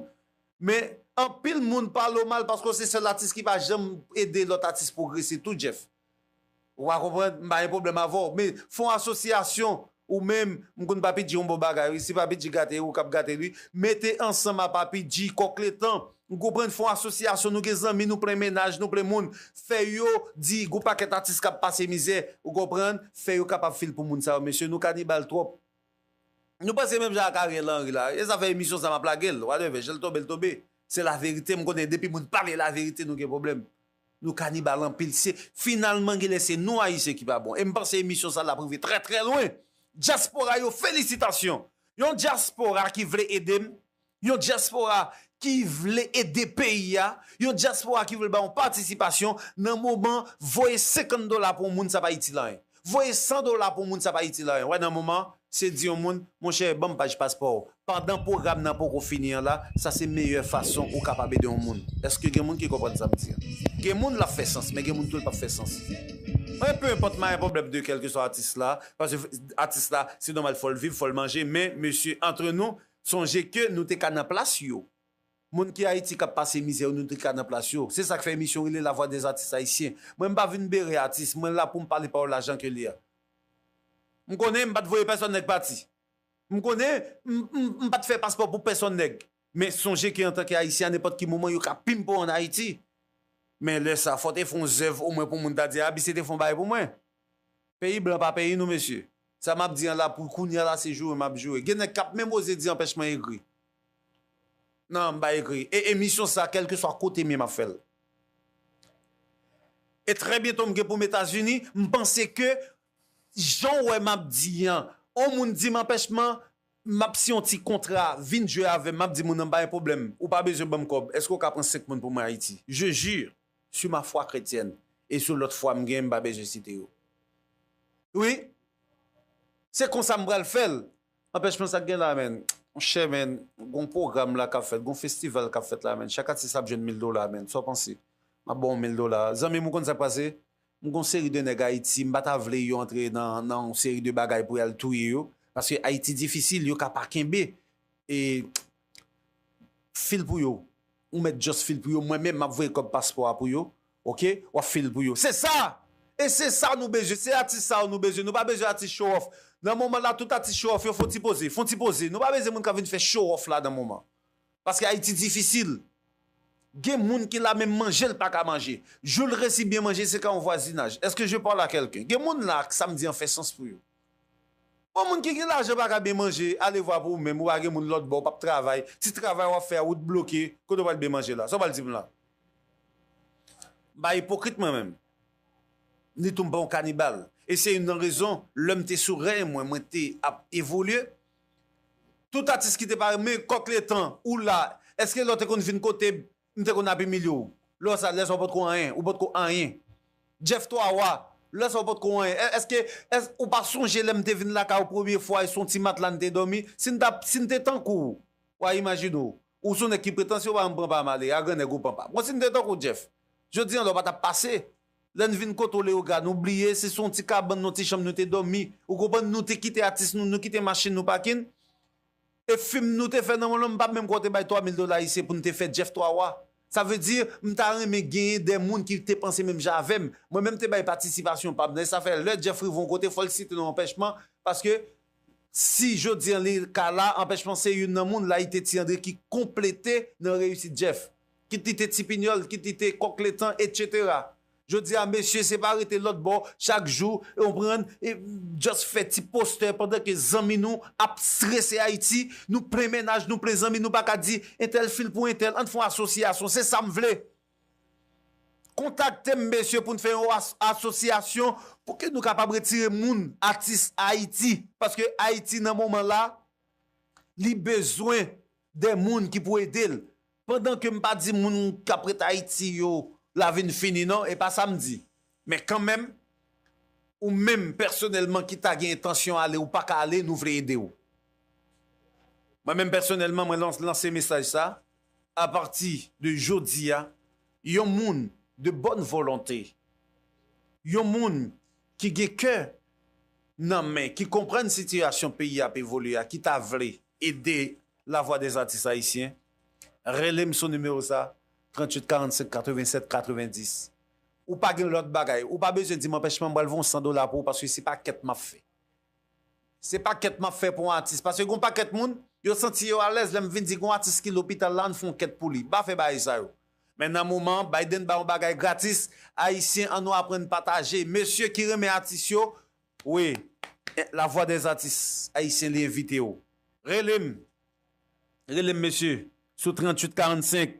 Men, anpil moun pale w mal paske w se sèl atis ki pa janm ede lòt atis pwogrese tou, Jeff. Ou pa konprann? M pa gen pwoblèm avè w. Men, fè yon asosyasyon, ou menm, m konn Papi G yon bon bagay, wi. Si Papi G gate, ou k ap gate l, wi. Mete ansanm a Papi G, Kòk Letan. Ou konprann? Fè yon asosyasyon, nou gen zanmi, nou plen mennaj, nou plen moun. Fè yo di, gon pakèt atis k ap pase mizè, ou konprann? Fè yo kapab fil pou moun sa yo, mesye, nou kanibal twòp. Nou panse menm jan ak Ariel Henry la. E zafè emisyon sa m ap lage l. Whatever, jan l tonbe, l tonbe. Se laverite, m konnen depi moun pale laverite, nou gen pwoblèm. Nou kanibal anpil. Se, finalman, genlè se nou Ayisyen ki pa bon. E m panse emisyon sa l ap rive trè, trè lwen. Dyaspora yo, felisitasyon. Yon dyaspora ki vle ede m, yon dyaspora ki vle ede peyi a, yon dyaspora ki vle ba yon patisipasyon nan moman voye senkant dola pou yon moun, sa pa itil anyen. Voye san dola pou yon moun, sa pa itil anyen. Wè, nan moman, se di yon moun, monchè, ban m paj paspò w. Pandan pwogram nan poko fini an la, sa se meyè fason ou kapab ede yon moun. Èske gen moun ki konprann sa m di an? Gen moun l ap fè sans, men gen moun tou l p ap fè sans. Mwen, peu importe, m pa gen pwoblèm de kèlkeswa atis la, paske atis la, se nòmal, fò l viv, fò l manje, men, mesye, antre nou, sonje ke nou te ka nan plas yo. Moun ki Ayiti k ap pase mizè yo, nou te ka nan plas yo. Se sa k fè emisyon rele La Voix des Artistes Haïtiens. Mwen, m pa vin bere atis, mwen la pou m pale pa w la jan ke l ye a. M konnen m pa t voye pèsonn nèg pati. M konnen m, m, m pa t fè paspò pou pèsonn nèg. Men sonje ke antanke Ayisyen, a nenpòt ki moman, yo ka pimpe w ann Ayiti. Men lè sa, fò te fè yon zèv omwen pou moun ta di, Abise te fè yon bagay pou mwen. Peyi blan pa peyi nou, mesye. Sa m ap di an la pou kounye a la, se joure m ap joure. Gen nèg k ap menm oze di anpèch mwen egri. Non, m pa egri. E emisyon sa, kèlkeswa kote m ye, m ap fè l. E trè byento m gen pou m Etazini, m panse ke jan w wè m ap di an, on moun di m anpèch mwen, m ap siyen yon ti kontra, vin jwe avè m, m ap di moun nan pa gen pwoblèm, ou pa bezwen ban m kòb, èske w ka pran senk moun pou mwen Ayiti? Je jure, sur ma foi chrétienne, e sou lòt fwa m gen, m pa bezwen site yo. Wi, se konsa m pral fè l. Anpèchman sa k gen la, menn. Monchè, menn, gon pwogram la k ap fèt, gon festival k ap fèt la, menn. Chak atis ap jwenn mil dola, menn. Sa w panse? M ap ba w mil dola. Zanmi m, ou konn sa k pase? M gon seri de nèg Ayiti, m pa ta vle yo antre nan, nan yon seri de bagay pou y al touye yo. Paske Ayiti difisil, yo ka pa kenbe. E fil pou yo. Ou mèt just fil pou yo. Mwen menm, m ap voye kòb paspò a pou yo. Oke? W ap fil pou yo. Se sa! E se sa nou bezwen. Se atis sa yo nou bezwen. Nou pa bezwen atis show off. Nan moman la, tout atis show off yo, fon ti poze. Fon ti poze. Nou pa bezwen moun k ap vin fè show off la nan moman. Paske Ayiti difisil. Gen moun ki la menm manje l pa ka manje. Jou l resi byen manje, se ka yon vwazinaj. Èske je parle à quelqu'un? Gen moun la, sa m di an fè sans pou yo. Bon, moun ki gen lajan pa ka byen manje, ale vwa pou ou menm, ou pa gen moun lòt bò, ou p ap travay. Ti travay w ap fè a, wout bloke, kote w pral byen manje la? Sa w pral di m la? M pa ipokrit mwen menm. Ni tou m pa yon kanibal. E se youn nan rezon, lè m te sou rèy mwen, mwen te ap evolye. Tout atis ki te pare, men kòk letan, ou la, èske lè w te konn vin kote m, m te konn ap imilye w? Lè sa, lè sa w potko anyen, ou potko anyen. Jeff Twa Wa, lè sa w potko anyen. È-, èske, èske ou pa sonje lè m te vin lakay ou premye fwa e se yon ti matla n te dòmi? Si n t ap, si n te tankou w, w a imajine w. Ou se yon nèg ki pretansye, ou pa janm pran pa m ale, a grannèg ou pran pa. Bon, si n te tankou Jeff, jodi an la, w pa t ap pase. Lè n vin kote w, Leogane, ou bliye, se sou yon ti kabann, nan yon ti chanm nou te dòmi. Ou konprann, nou te kite atis nou, nou kite machin nou pakin. E fim nou te fè nan Molo, m pa menm kwè w te bay twa mil dola ayisyen pou n te fè Jeff Twa Wa. Sa vle di, m ta renmen genyen de moun ki te panse menm jan avè m. Mwen menm te bay patisipasyon pa m nan. E sa fè, lè Jeff rive yon kote, fò l site non anpèchman, paske si jodi an li ka la, anpèchman se youn nan moun la, li te Ti Andre ki konplete nan reyisit Jeff. Kit li te Ti Pinyòl, kit li te Kòk Letan, etsetera. Jodi a, mesye, se pa rete lòt bò, chak jou, e w pran, e just fè ti postè pandan ke zanmi nou ap strese Ayiti, nou plen mennaj, nou plen zanmi, nou pa ka di, entèl fil pou entèl, ann fè yon asosyasyon, se sa m vle. Kontakte m, mesye, pou n fè yon as-, asosyasyon, pou ke nou kapab retire moun, atis Ayiti. Paske Ayiti, nan moman la, li bezwen de moun ki pou ede l. Pandan ke m pa di moun k ap ret Ayiti yo, lavi n fini, non, e pa sa m di. Men kanmenm, ou menm pèsonèlman ki ta gen entansyon ale, ou pa ka ale, nou vle ede w. Mwen menm pèsonèlman, mwen lans-, lanse mesaj sa, apati de jodi a, yon moun de bòn volonte, yon moun ki gen kè nan men, ki konprann sitiyasyon peyi a ap evolye a, ki ta vle ede Lavwadèzatis Ayisyen, rele m sou nimewo sa, tranntuit karannsenk katrevennsèt katrevendis. Ou pa gen lòt bagay, ou pa bezwen di m anpèchman, m pral voye yon san dola pou ou, paske se pa kèt m ap fè. Se pa kèt m ap fè pou yon atis. Paske gon pakèt moun, yo santi yo alèz lè m vin di gon atis ki lopital la, ann fè yon kèt pou li. M pa fè bagay sa yo. Men nan moman an, Biden ba yon bagay gratis, Ayisyen, ann nou aprann pataje. Mesye ki renmen atis yo, wi, Lavwadèzatis Ayisyen, li envite yo. Rele m. Rele m, mesye, sou tranntuit karannsenk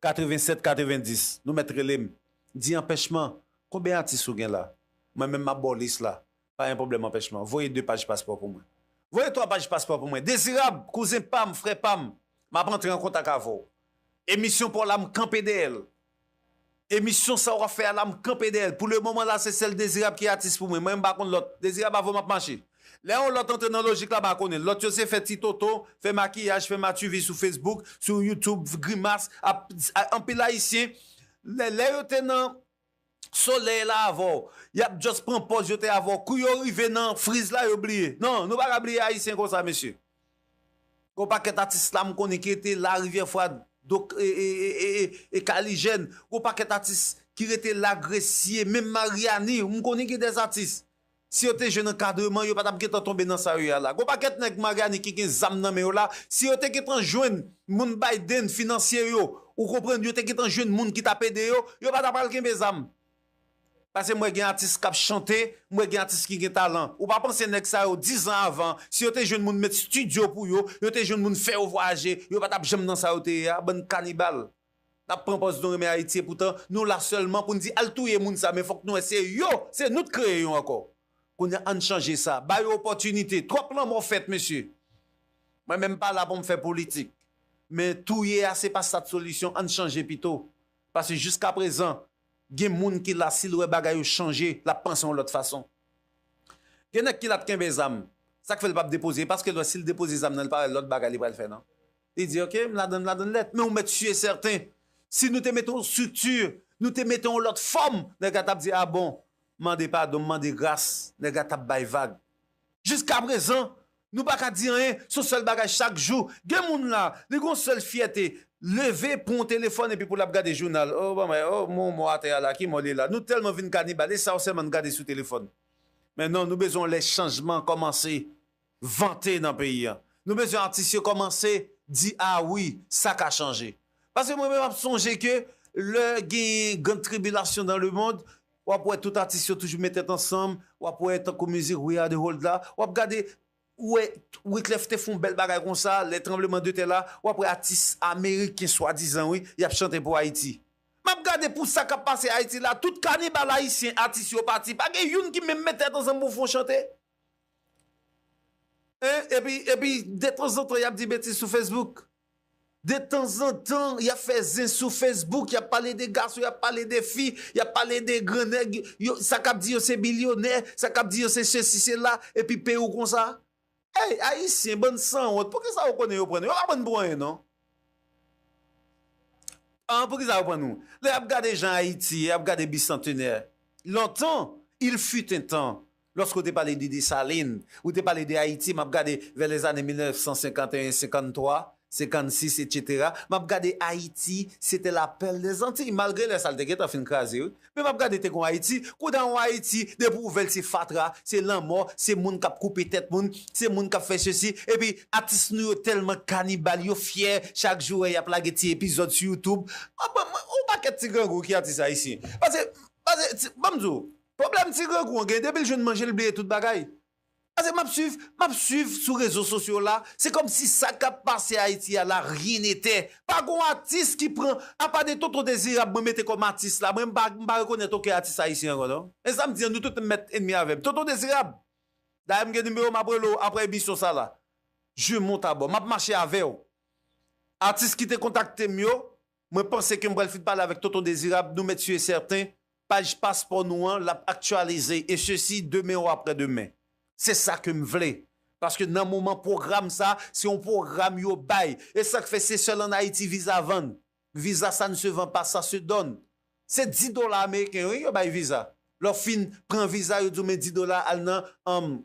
katrevennsèt katrevendis. Nou mèt rele m. Di anpèchman, konbyen atis ou gen la? Mwen menm, m ap ba w lis la. Pa gen pwoblèm anpèchman. Voye de paj paspò pou mwen. Voye twa paj paspò pou mwen. Dezirab, kouzen pa m, frè pa m, m ap antre an kontak avè w. Emisyon pa w la, m kanpe dèyè l. Emisyon sa w ap fè a la, m kanpe dèyè l. Pou le moman la, se sèl Dezirab ki atis pou mwen. Mwen, m pa konn lòt. Dezirab, avè w m ap mache. Lè yon lòt antre nan lojik la, m pa konnen. Lòt yo se fè ti toto, fè makiyaj, fè mativi sou Facebook, sou YouTube, grimas, ap, a, anpil Ayisyen. Lè, lè yo te nan solèy la avè w. Y ap just pran pòz yo te avè w. Kou yo rive nan friz la, yo bliye. Non, nou pa ka bliye Ayisyen konsa, mesye. Gon pakèt atis la m konnen ki rete Larivyè Fwad, dok, e, e, e, e, e, e Kalijèn. Gon pakèt atis ki rete La Gresye, menm Maryani, m konnen gen dèz atis. Si yo te jwenn ankadreman, yo pa t ap gentan tonbe nan sa yo ye a la. Gon pakèt nèg Maryani ki gen zam nan men yo la, si yo te gentan jwenn moun Biden, finansye yo, ou konprann, yo te gentan jwenn moun ki t ap ede yo, yo pa t ap al kenbe zam. Paske m wè gen atis k ap chante, m wè gen atis ki gen talan. Ou pa panse nèg sa yo, diz an avan, si yo te jwenn moun met estidyo pou yo, yo te jwenn moun fè yo vwayaje, yo pa t ap janm nan sa yo te ye a, bann kanibal. N ap pran pòz nou renmen Ayiti, epoutan nou la sèlman pou n di al touye moun sa, men fòk nou wè se yo, se nou t kreye yo ankò. Kounye a, ann chanje sa. Ba yo opòtinite. Twòp lanmò fèt, mesye. Mwen menm pa la pou m fè politik. Men touye a se pa sa k solisyon, ann chanje pito. Paske jiskaprezan, gen moun ki la, si l wè bagay yo chanje, l ap panse yon lòt fason. Gen nèg ki la t kenbe zam. Sa k fè l p ap depoze? Paske l wè si l depoze zam nan, li pa wè lòt bagay li pral fè, non. Li di, "Ok, m ladann, m ladann nèt." Men ou mèt si e sèten, si nou te mete yon estrikti, nou te mete yon lòt fòm, nèg la t ap di, "A bon, mande padon, mande gras." Nèg la t ap bay vag. Jiskaprezan, nou pa ka di anyen, se yon sèl bagay chak jou. Gen moun la, li gon sèl fyète, leve, pran yon telefòn epi pou l ap gade jounal. Oh, ban mwen, oh, mò, mò atè a la, ki mò li la? Nou tèlman vin kanibal, e sa yo sèlman n gade sou telefòn. Men non, nou bezwen lè chanjman kòmanse vante nan peyi a. Nou bezwen atis yo kòmanse di, "A wi, sa ka chanje." Paske mwen menm m ap sonje ke lè gen gran tribilasyon dans le monde, w ap wè tout atis yo toujou met tèt ansanm, w ap wè tankou mizik We Are The World la, w ap gade, ou wè Wyclef te fè yon bèl bagay konsa, lè tranbleman de tè la, w ap wè atis ameriken swadizan, wi, y ap chante pou Ayiti. M ap gade pou sa k ap pase Ayiti la, tout kanibal ayisyen, atis yo pati, pa gen youn ki menm met tèt ansanm pou fè yon chante. Hein? Epi, epi, detanzantan, y ap di betiz sou Facebook. Detanzantan, y ap fè zen sou Facebook, y ap pale de gason, y ap pale de fi, y ap pale de gran nèg, yo, sa k ap di yo se bilyonè, sa k ap di yo se sesi, se la, epi peyi w konsa. Hey, Ayisyen, bann sanwont, poukisa yo konnen yo pran nou? Yo pa pran n pou anyen, non. An, poukisa yo pran nou? Lè y ap gade jan Ayiti ye, y ap gade bisantenè. Lontan, il fut un temps, lorsque ou te pale de Desalin, ou te pale de Ayiti, m ap gade vers les années mil nèf san senkanteyen, senkanntwa, senkannsis, etsetera. M ap gade Ayiti, c'était la perle des Antilles. Malgre lè sa l te gentan fin kraze, wi. Men m ap gade te gon Ayiti, kounye a yon Ayiti, depi w ouvè l se fatra, se lanmò, se moun k ap koupe tèt moun, se moun k ap fè sesi, epi atis nou yo tèlman kanibal, yo fyè, chak jou y ap lage ti epizòd sou YouTube. Mwen, mwen, mwen, yon pakèt ti grangou ki atis ayisyen. Paske, paske, ti, ban m di w, pwoblèm ti grangou an gen, depi l jwenn manje, l bliye tout bagay. Paske m ap swiv, m ap swiv sou rezo sosyo la, se kòmsi sa k ap pase Ayiti a la, rien n'était. Pa gon atis ki pran, apa de Tonton Dezirab, mwen mete kòm atis la, mwen m pa, m pa rekonèt okenn atis ayisyen ankò, non. E sa m di an, nou tout mèt ennmi avè m. Tonton Dezirab, dayè m gen nimewo, m ap rele w apre emisyon sa la. Je monte à bord, m ap mache avè w. Atis ki te kontakte m yo, mwen panse ke m pral fin pale avèk Tonton Dezirab, nou mèt si e sèten, paj paspò nou an, l ap aktyalize, e sesi demen ou aprè demen. Se sa ke m vle. Paske nan moman pwogram sa, se yon pwogram yo bay. E sa k fè se sèl ann Ayiti viza vann. Viza, ça ne se vend pas, ça se donne. Se dis dola ameriken, wi, yo bay viza. Lè w fin pran viza, yo di w men dis dola al nan, um,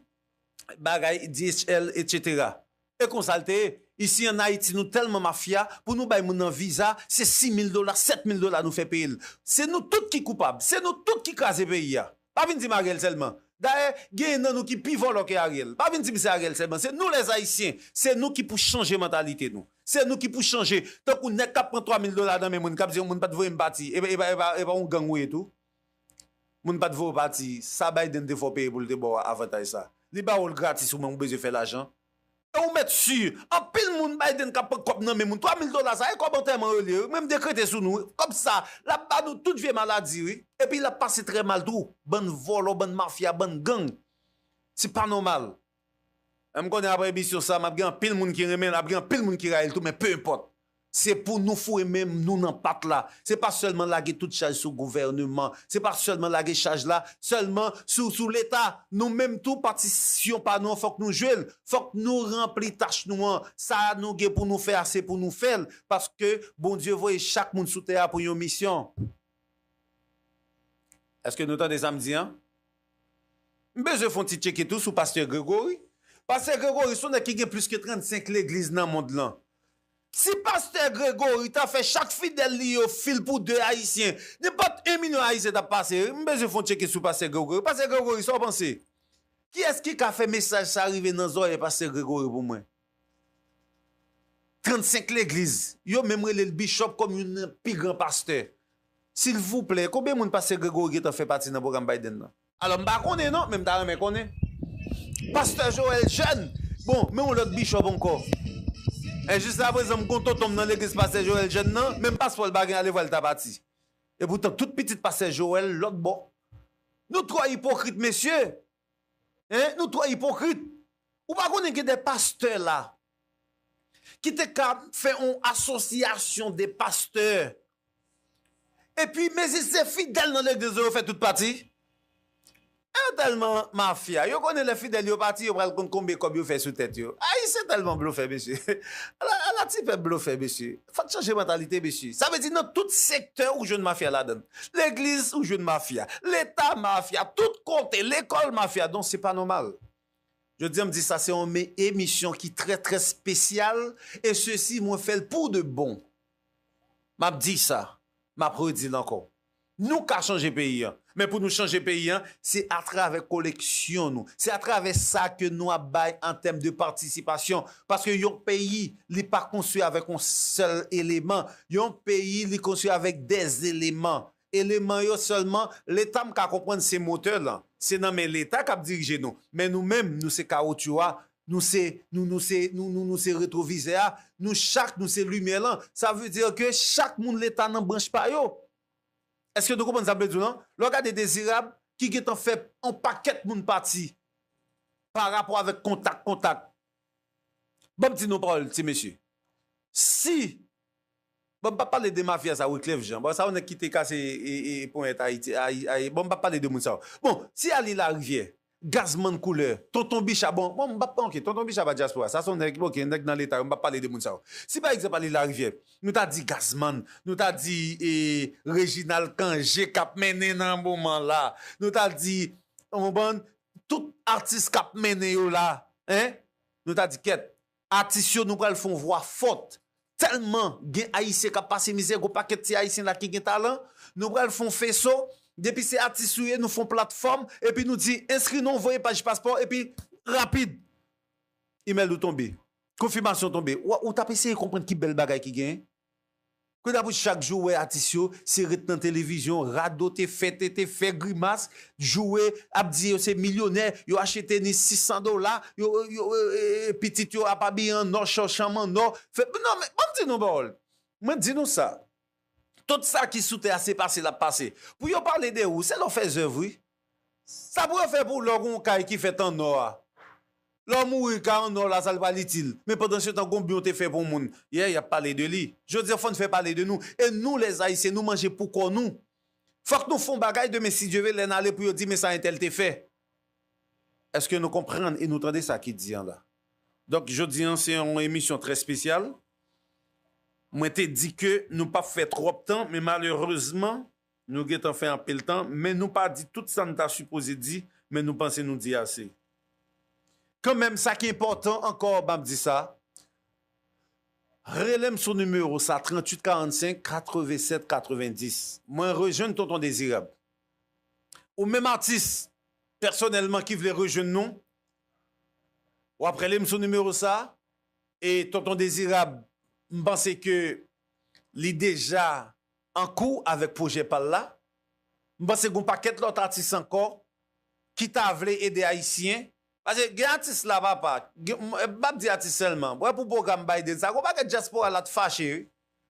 bagay, D H L, etsetera. E konsa l te ye. Isi ann Ayiti, nou tèlman mafya, pou nou bay moun nan viza, se sis mil dola, sèt mil dola nou fè peye l. Se nou tout ki koupab, se nou tout ki kraze peyi a. Pa vin di m Ariel sèlman. Dayè, genyen nan nou ki pi vòlò ke Ariel. Pa vin di m se Ariel sèlman, se nou lèzayisyen, se nou ki pou chanje mantalite nou. Se nou ki pou chanje. Tankou nèg k ap pran twa mil dola nan men moun, k ap di yon moun pa t voye m pati, e pa, e pa, e pa, e pa yon gang ou ye tou? Moun pa t voye w pati, sa Biden te fè w peye pou l te ba w avantaj sa? Li ba w l gratis ou menm ou bezwen fè lajan? E ou mèt si, anpil moun Biden k ap pran kòb nan men moun. Twa mil dola sa, e kòb antèman yo li ye, wi. Mwen m dekrete sou nou, wi. Kòb sa, l ap ba nou tout vye maladi, wi. Epi l ap pase trè mal tou. Bann vòlò, bann mafya, bann gang. Se pa nòmal. E m konnen apre emisyon sa, m ap gen anpil moun ki renmen l, ap gen anpil moun ki rayi l tou, men pe enpòt. Se pou nou foure men nou nan pat la. Se pa sèlman lage tout chaj sou gouvèneman. Se pa sèlman lage chaj la sèlman sou, sou Leta. Nou menm tou, patisyon pa nou an, fòk nou jwe l. Fòk nou ranpli tach nou an. Sa nou gen pou nou fè a, se pou nou fè l. Paske Bondye voye chak moun sou tè a pou yon misyon. Èske nou tande sa m di an? M bezwen fè yon ti tcheke tou sou pastè Gregory. Pastè Gregory se yon nèg ki gen plis ke trannsenk legliz nan mond lan. Si pastè Gregory ta fè chak fidèl li yo fil pou de ayisyen, nenpòt en milyon ayisyen t ap pase, wi. M bezwen fè yon tcheke sou pastè Gregory. Pastè Gregory, sa w panse? Kiyès ki ka fè mesaj sa rive nan zòrèy pastè Gregory pou mwen? Trannsenk legliz, yo menm rele l bishop kòm youn nan pi gran pastè. Silvouplè, konbyen moun pastè Gregory gentan fè pati nan pwogram Biden nan? Alò, m pa konnen non, men m ta renmen konnen. Pastè Joel Jeune, bon, men yon lòt bishop ankò. E jiskaprezan, m gon tonton m nan legliz pastè Joel Jeune nan, menm paspò l pa gen, alevwa l ta pati. Epoutan, tout pitit pastè Joel lòt bò. Nou twò ipokrit, mesye. Hein? Nou twò ipokrit. Ou pa konnen gen de pastè la. ki te ka fè yon asosyasyon de pastè. Epi, mezi se fidèl nan legliz yo fè tout pati. E yo tèlman mafya, yo konnen lè fidèl yo pati, yo pral konn konbyen kòb yo fè sou tèt yo. Ayisyen tèlman blofè, mesye. Ala, ala ti pèp blofè, mesye. Fòk chanje mantalite, mesye. Sa vle di nan tout sektè ou jwenn mafya ladan. Legliz ou jwenn mafya. Leta mafya. Tout kote, lekòl mafya. Donk, se pa nòmal. Jodi a, m di sa se yon me- emisyon ki trè, trè espesyal. E sesi, mwen fè l pou de bon. M ap di sa, m ap redi l ankò. Nou ka chanje peyi an. Men pou nou chanje peyi an, se atravè koleksyon nou. Se atravè sa ke nou ap bay an tèm de patisipasyon. Paske yon peyi, li pa konstwi avèk yon sèl eleman. Yon peyi, li konstwi avèk dèz eleman. Eleman yo sèlman, Leta m ka konprann se motè lan. Se nan men Leta k ap dirije nou. Men nou menm, nou se kawotchou a, nou se, nou, nou se, nou, nou, nou se retwovizè a, nou chak, nou se limyè lan. Sa vle di ke chak moun Leta nan branch pa yo. Èske nou konprann sa m vle di w lan? Lè w gade Dezirab, ki gentan fè yon pakèt moun pati pa rapò avèk kontak, kontak. Ban m di nou pawòl, ti mesye. Si, bon, m p ap pale de mafya sa, Wyclef Jean. Bon, sa yon nèg ki te kase e, e, e ponyèt Ayiti. Ay, ay, bon, m p ap pale de moun sa yo. Bon, si Ali Larivière, Gazman Koulè, Tonton Bicha, bon, bon, m p ap, ok, Tonton Bicha pa dyaspora. Sa se yon nèg, ok, nèg nan Leta yo, m p ap pale de moun sa yo. Si, pa egzanp, Ali Larivière, nou ta di Gazman, nou ta di e, Reginald Cangé k ap mennen nan moman la, nou ta di, yon bann, tout atis k ap mennen yo la, en, nou ta di kèt, atis yo, nou pral fè yon vwa fòt. Tèlman gen Ayisyen k ap pase mizè, gon pakèt ti Ayisyen la ki gen talan, nou pral fè yon feso, depi se atis ou ye, nou fè yon platfòm, epi nou di, enskri non, voye paj paspò, epi rapid, imèl ou tonbe. Konfimasyon tonbe. Ou, ou t ap eseye konprann ki bèl bagay ki genyen? Kounye a pou chak jou w wè atis yo, se ret nan televizyon, radote, fè tete, fè grimas, joure, ap di yo se milyonè, yo achte tenis sis san dola, yo, yo, e, e, e, pitit yo ap abiye an nò, chòchanm an nò. Fè, non, men, ban m di nou pawòl. Mwen di nou sa. Tout sa ki sou tè a, se pase l ap pase. Pou yo pale de ou, se lè w fè zèv, wi. Sa pou yo fè pou lè w gen yon kay ki fèt an nò a? Lè w mouri, kay an nò la, sa l pral itil? Men pandansetan, gon byen w te fè pou yon moun. Yè, y ap pale de li. Jodi a, fò n fè pale de nou. E nou, lèzayisyen, nou manje pou kò nou. Fòk nou fè yon bagay demen, si Dye ve, lè n ale pou yo di, men sa entèl te fè. Èske nou konprann e nou tande sa ki di an la? Donk, jodi a, se yon emisyon trè espesyal. Mwen te di ke nou p ap fè twòp tan, men malerezman, nou gentan fè anpil tan, men nou pa di tout sa n ta sipoze di, men nou panse nou di ase. Kanmenm, sa ki enpòtan ankò, m ap di sa, rele m sou nimewo sa, tranntuit karannsenk katrevennsèt katrevendis. Mwen rejwenn Tonton Dezirab. Ou menm atis, pèsonèlman ki vle rejwenn nou, w ap rele m sou nimewo sa, e Tonton Dezirab, m panse ke li deja an kou avèk pwojè pa l la. M panse gen yon pakèt lòt atis ankò ki ta vle ede Ayisyen. Paske gen atis la, papa, gen, m, m p ap di atis sèlman. Wè pou pwogram Biden sa, gen yon pakèt dyaspora la t fache, wi.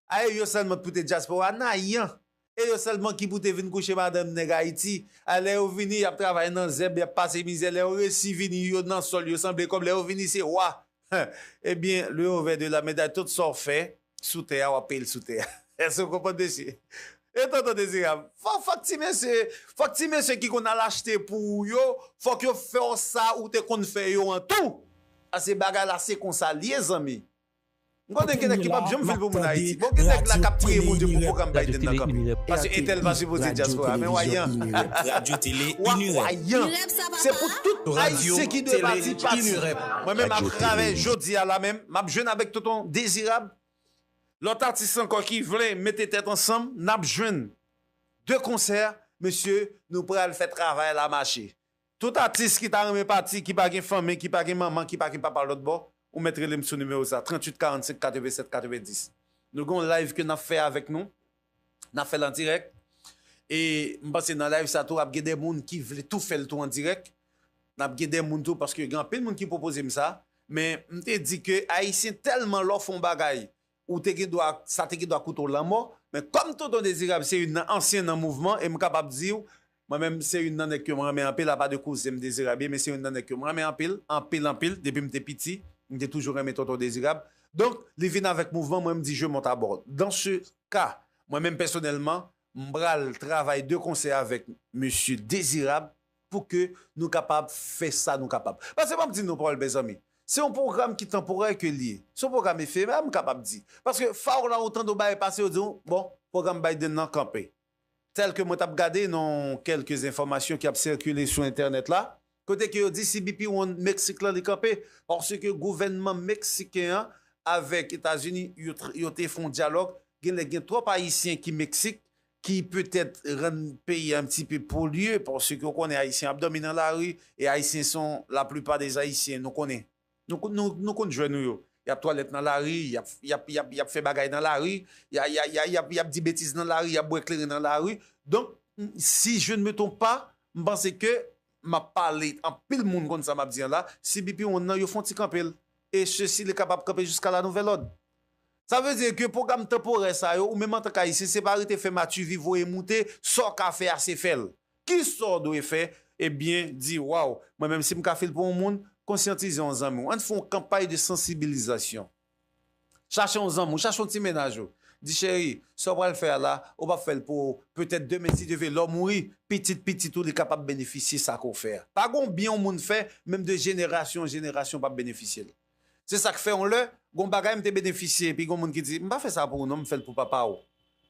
A, e yo sèlman t pou te dyaspora, nayan. E yo sèlman ki pou te vin kouche madanm nèg Ayiti. A, lè yo vini, y ap travay nan zèb, y ap pase mizè. Lè yo resi vini, yo nan sòl, yo sanble kòb. Lè yo vini, se wa. Ebyen, le revè de la medalye, tout sa w fè sou tè a, w ap peye l sou tè a. Èske w konprann, mesye? E Tonton Dezirab, fò, fòk ti mesye, fòk ti mesye ki konn al achte pou ou yo, fòk yo fè w sa ou te konn fè yo an tou. Paske bagay la se konsa l ye, zanmi. M konnen gen nèg ki p ap janm fil pou moun Ayiti. Bon, gen nèg la k ap priye Bondye pou pwogram Biden nan kanpe. Paske entèl pa sipoze dyaspora. Men wayan. Wa-, wayan. Se pou tout Ayisyen ki dwe pati, pati. Mwen menm, atravè jodi a la menm, m ap jwenn avèk Tonton Dezirab. Lòt atis ankò ki vle mete tèt ansanm, n ap jwenn de konsè, mesye, nou pral fè travay la mache. Tout atis ki ta renmen pati, ki pa gen fanmi, ki pa gen manman, ki pa gen papa lòt bò, ou mèt rele m sou nimewo sa, tranntuit karannsenk katrevennsèt katrevendis. Nou gen yon live ke n ap fè avèk nou. N ap fè l an dirèk. E m panse nan live sa tou, ap gen de moun ki vle tou fè l tou an dirèk. N ap gen de moun tou, paske gen anpil moun ki pwopoze m sa. Men m te di ke Ayisyen tèlman lè w fè yon bagay, ou te gen dwa, sa te gen dwa koute w lanmò. Men kòm Tonton Dezirab se youn nan ansyen nan mouvman, e m kapab di w, mwen menm, se youn nan nèg ke m renmen anpil, apa de kouzen m Dezirab ye, men se youn nan nèg ke m renmen anpil, anpil, anpil. Depi m te piti, m te toujou renmen Tonton Dezirab. Donk, li vin avèk mouvman, mwen m di je monte à bord. Dans ce cas, mwen menm pèsonèlman, m pral travay de konsè avèk mesye Dezirab pou ke nou kapab fè sa nou kapab. Paske ban m di nou pawòl, mezanmi, se yon pwogram ki tanporè ke l ye. Se yon pwogram efemè, m kapab di. Paske faw la ou tande w bagay pase, yo di w, bon, pwogram Biden nan kanpe. Tèl ke mwen t ap gade nan kèlke enfòmasyon ki ap sikile sou entènèt la, kote ke yo di C B P one Meksik lan li kanpe, paske gouvènman meksiken an avèk Etazini, yo, tr- yo te fè yon dyalòg, genlè gen twòp Ayisyen ki Meksik, ki petèt rann peyi a un petit peu polye, paske w konnen Ayisyen ap dòmi nan lari, e Ayisyen son, la plupart des Ayisyen, nou konnen. Nou, nou, nou konn jwè nou yo. Y ap twalèt nan lari, y ap, y ap, y ap, y ap fè bagay nan lari, y a, y a, y a, y ap, y ap di betiz nan lari, y ap bwè kleren nan lari. Donk, m- si je ne me trompe pas, m panse ke m ap pale, anpil moun konn sa m ap di an la, C B P one nan, yo fè yon ti kanpe l. E sesi, li kapab kanpe jiska la nouvèl òd. Sa vle di ke pwogram tanporè sa yo, ou menm antank Ayisyen, se pa rete fè mativi, voye moute, sa w ka fè a se fè l. Kisa w dwe fè? Ebyen, di, waw, mwen menm si m ka fè l pou yon moun, konsyantize yon zanmi w. Ann fè yon kanpay de sansibilizasyon. Chache yon zanmi w, chache yon ti mennaj ou. Di, cheri, sa w pral fè a la, ou p ap fè l pou ou. Petèt demen, si Dye vle, lè w mouri, pitit pitit ou li kapab benefisye sa ke w fè a. Pa gen yon byen yon moun fè, menm de jenerasyon an jenerasyon p ap benefisye l. Se sa k fè yon lè, gon bagay m te benefisye, epi gon moun ki di, m pa fè sa pou ou non, m fè l pou papa w.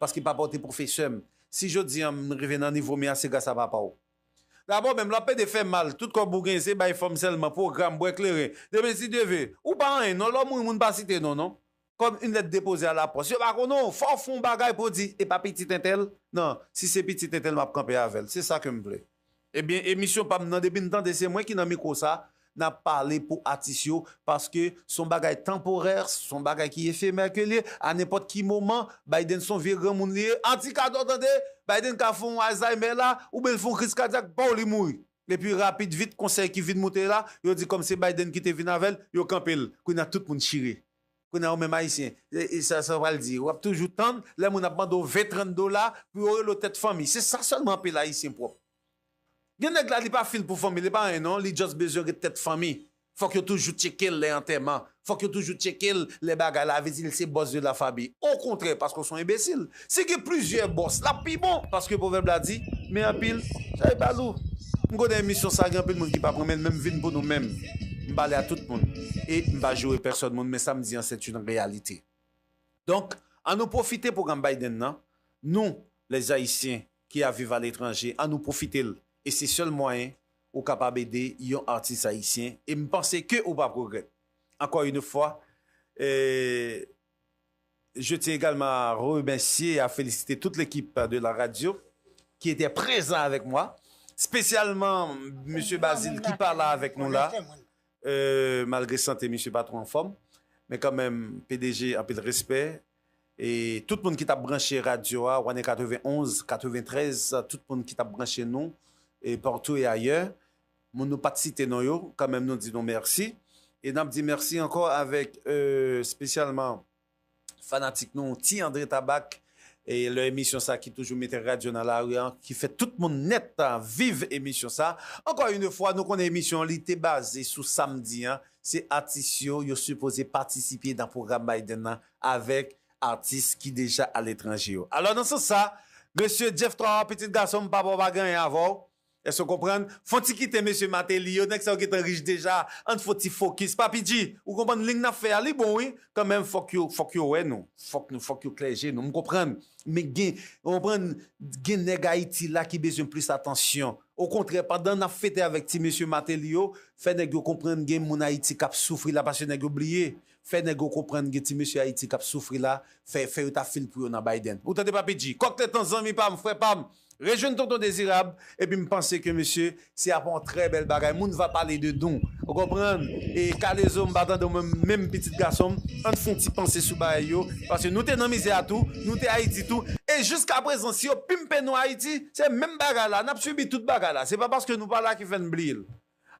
Paske papa w te pwofesè m. Si jodi an m rive nan nivo m ye a, se gras a papa w. Dabò, menm lè w ap pede fè mal, tout kòb ou genyen, se bay fanm sèlman, pwogram, bwè kleren. Demen, si Dye vle, ou pa anyen non, lè w mouri, moun pa site non, non. Comme une lettre déposée à la poste. Yo pa konnen w, fò w fè yon bagay pou w di, e pa pitit entèl. Non, si se pitit entèl, m ap kanpe avè l. Se sa ke m vle. Ebyen, emisyon pa m nan, depi n tande se mwen ki nan mikwo sa, n ap pale pou atis yo, paske se yon bagay tanporè, se yon bagay ki efemè ke l ye, a nenpòt ki moman, Biden se yon vye granmoun li ye, anti kado tande, Biden ka fè yon Alzheimer la, oubyen l fè yon kriz kadyak, pow, li mouri. Epi rapid vit, konsèy ki vin moute la, yo di kòm se Biden ki te vin avè l, yo kanpe l. Kounye a tout moun chire. Kounye a ou menm Ayisyen, e, e sa, sa w pral di, w ap toujou tann, lè moun ap mande w ven, trant dola, pou yo rele w tèt fanmi. Se sa sèlman anpil Ayisyen pwòp. Gen nèg la, li pa fil pou fanmi, li pa anyen non, li just bezwen ret tèt fanmi. Fòk yo toujou tcheke l lè antèman. Fòk yo toujou tcheke l lè bagay la, vle di l se bòs de la fabi. Okontrè, paske w se yon enbesil. Si gen plizyè bòs, l ap pi bon, paske pwovèb la di, men anpil, chay pa lou. M konnen emisyon sa, gen anpil moun ki p ap renmen l, men m vin pou nou menm. M pale a tout moun. E m pa joure pèsòn moun, men sa m di an, c'est une réalité. Donk, ann nou pwofite pwogram Biden nan. Nou, les Haïtiens qui à vivre à l'étranger, ann nou pwofite l. E se sèl mwayen ou kapab ede yon atis ayisyen. E m panse ke ou p ap regrèt. Encore une fois, euh, je tiens également à remercier et à féliciter toute l'équipe de la radio qui était présent avec moi, spécialement M. Bazile ki pa la avèk nou la. Euh, malgre sante misye pa twò anfòm, men kanmenm, P D G, anpil respè. E tout moun ki t ap branche radyo a, One katrevenn-onz, katrevenn-trèz, tout moun ki t ap branche nou, e partout et ailleurs, moun nou pa t site non yo, kanmenm nou di nou mèsi. E n ap di mèsi ankò avèk, euh, espesyalman fanatik nou, Ti André Tabak, e lè emisyon sa ki toujou mete radyo nan lari an, ki fè tout moun nèt a viv emisyon sa. Encore une fois, nou konnen emisyon an, li te baze sou samdi an. Se atis yo, yo sipoze patisipe nan pwogram Biden nan avèk atis ki deja aletranje yo. Alò, nan sans sa, mesye Jeff Trois, pitit gason m, papa w pa gen anyen avè w. Èske w konprann? Fò n ti kite mesye Martelly yo, nèg sa yo gentan rich deja. Ann fò ti fokis. Papi G, ou konprann liy n ap fè a, li bon wi. Kanmenm, fòk yo, fòk yo wè nou. Fòk nou, fòk yo klè je nou. M konprann. Men gen, ou konprann, gen nèg Ayiti la ki bezwen plis atansyon. Okontrè, pandan n ap fete avèk ti mesye Martelly yo, fè nèg yo konprann gen moun Ayiti k ap soufri la, paske nèg yo bliye. Fè nèg yo konprann gen ti mesye Ayiti k ap soufri la, fè, fè yo ta fil pou yo nan Biden. Ou tande Papi G? Kòk letan zanmi pa m, frè pa m, rejwenn Tonton Dezirab, epi m panse ke mesye, se ap yon trè bèl bagay. Moun va pale de nou. Ou konprann? E Kalezo, m pa tande w menm, menm pitit gason m. Ann fè yon ti panse sou bagay yo, paske nou te nan mizè a tou, nou te Ayiti tou. E jiska prezan, si yo pimpe nou Ayiti, se menm bagay la. N ap sibi tout bagay la. Se pa paske nou pa la ki fè n bliye l.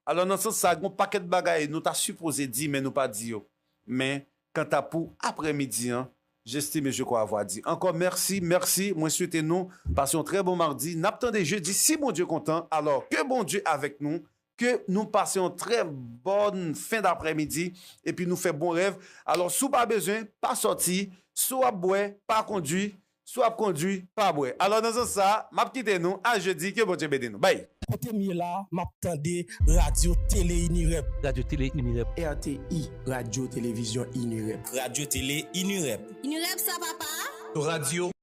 Alò, nan sans sa, gen yon pakèt bagay nou ta sipoze di, men nou pa di yo. Men, kanta pou aprèmidi an, j'estime, je crois avoir dit. Ankò mèsi, mèsi. Mwen swete nou pase yon trè bon madi. N ap tande jedi, si Bondye kontan. Alò, ke Bondye avèk nou. ke nou pase yon trè bòn fen daprèmidi, epi nou fè bon rèv. Alò, si w pa bezwen, pa sòti. Si w ap bwè, pa kondwi. Si w ap kondwi, pa bwè. Alò, nan sans sa, m ap kite nou a jedi, ke Bondye beni nou. Bay! Kote m ye la, m ap tande Radyo Tele Inirep. Radyo Tele Inirep. R T I, Radyo Televizyon Inirep. Radyo Tele Inirep. Inirep sa papa. Radyo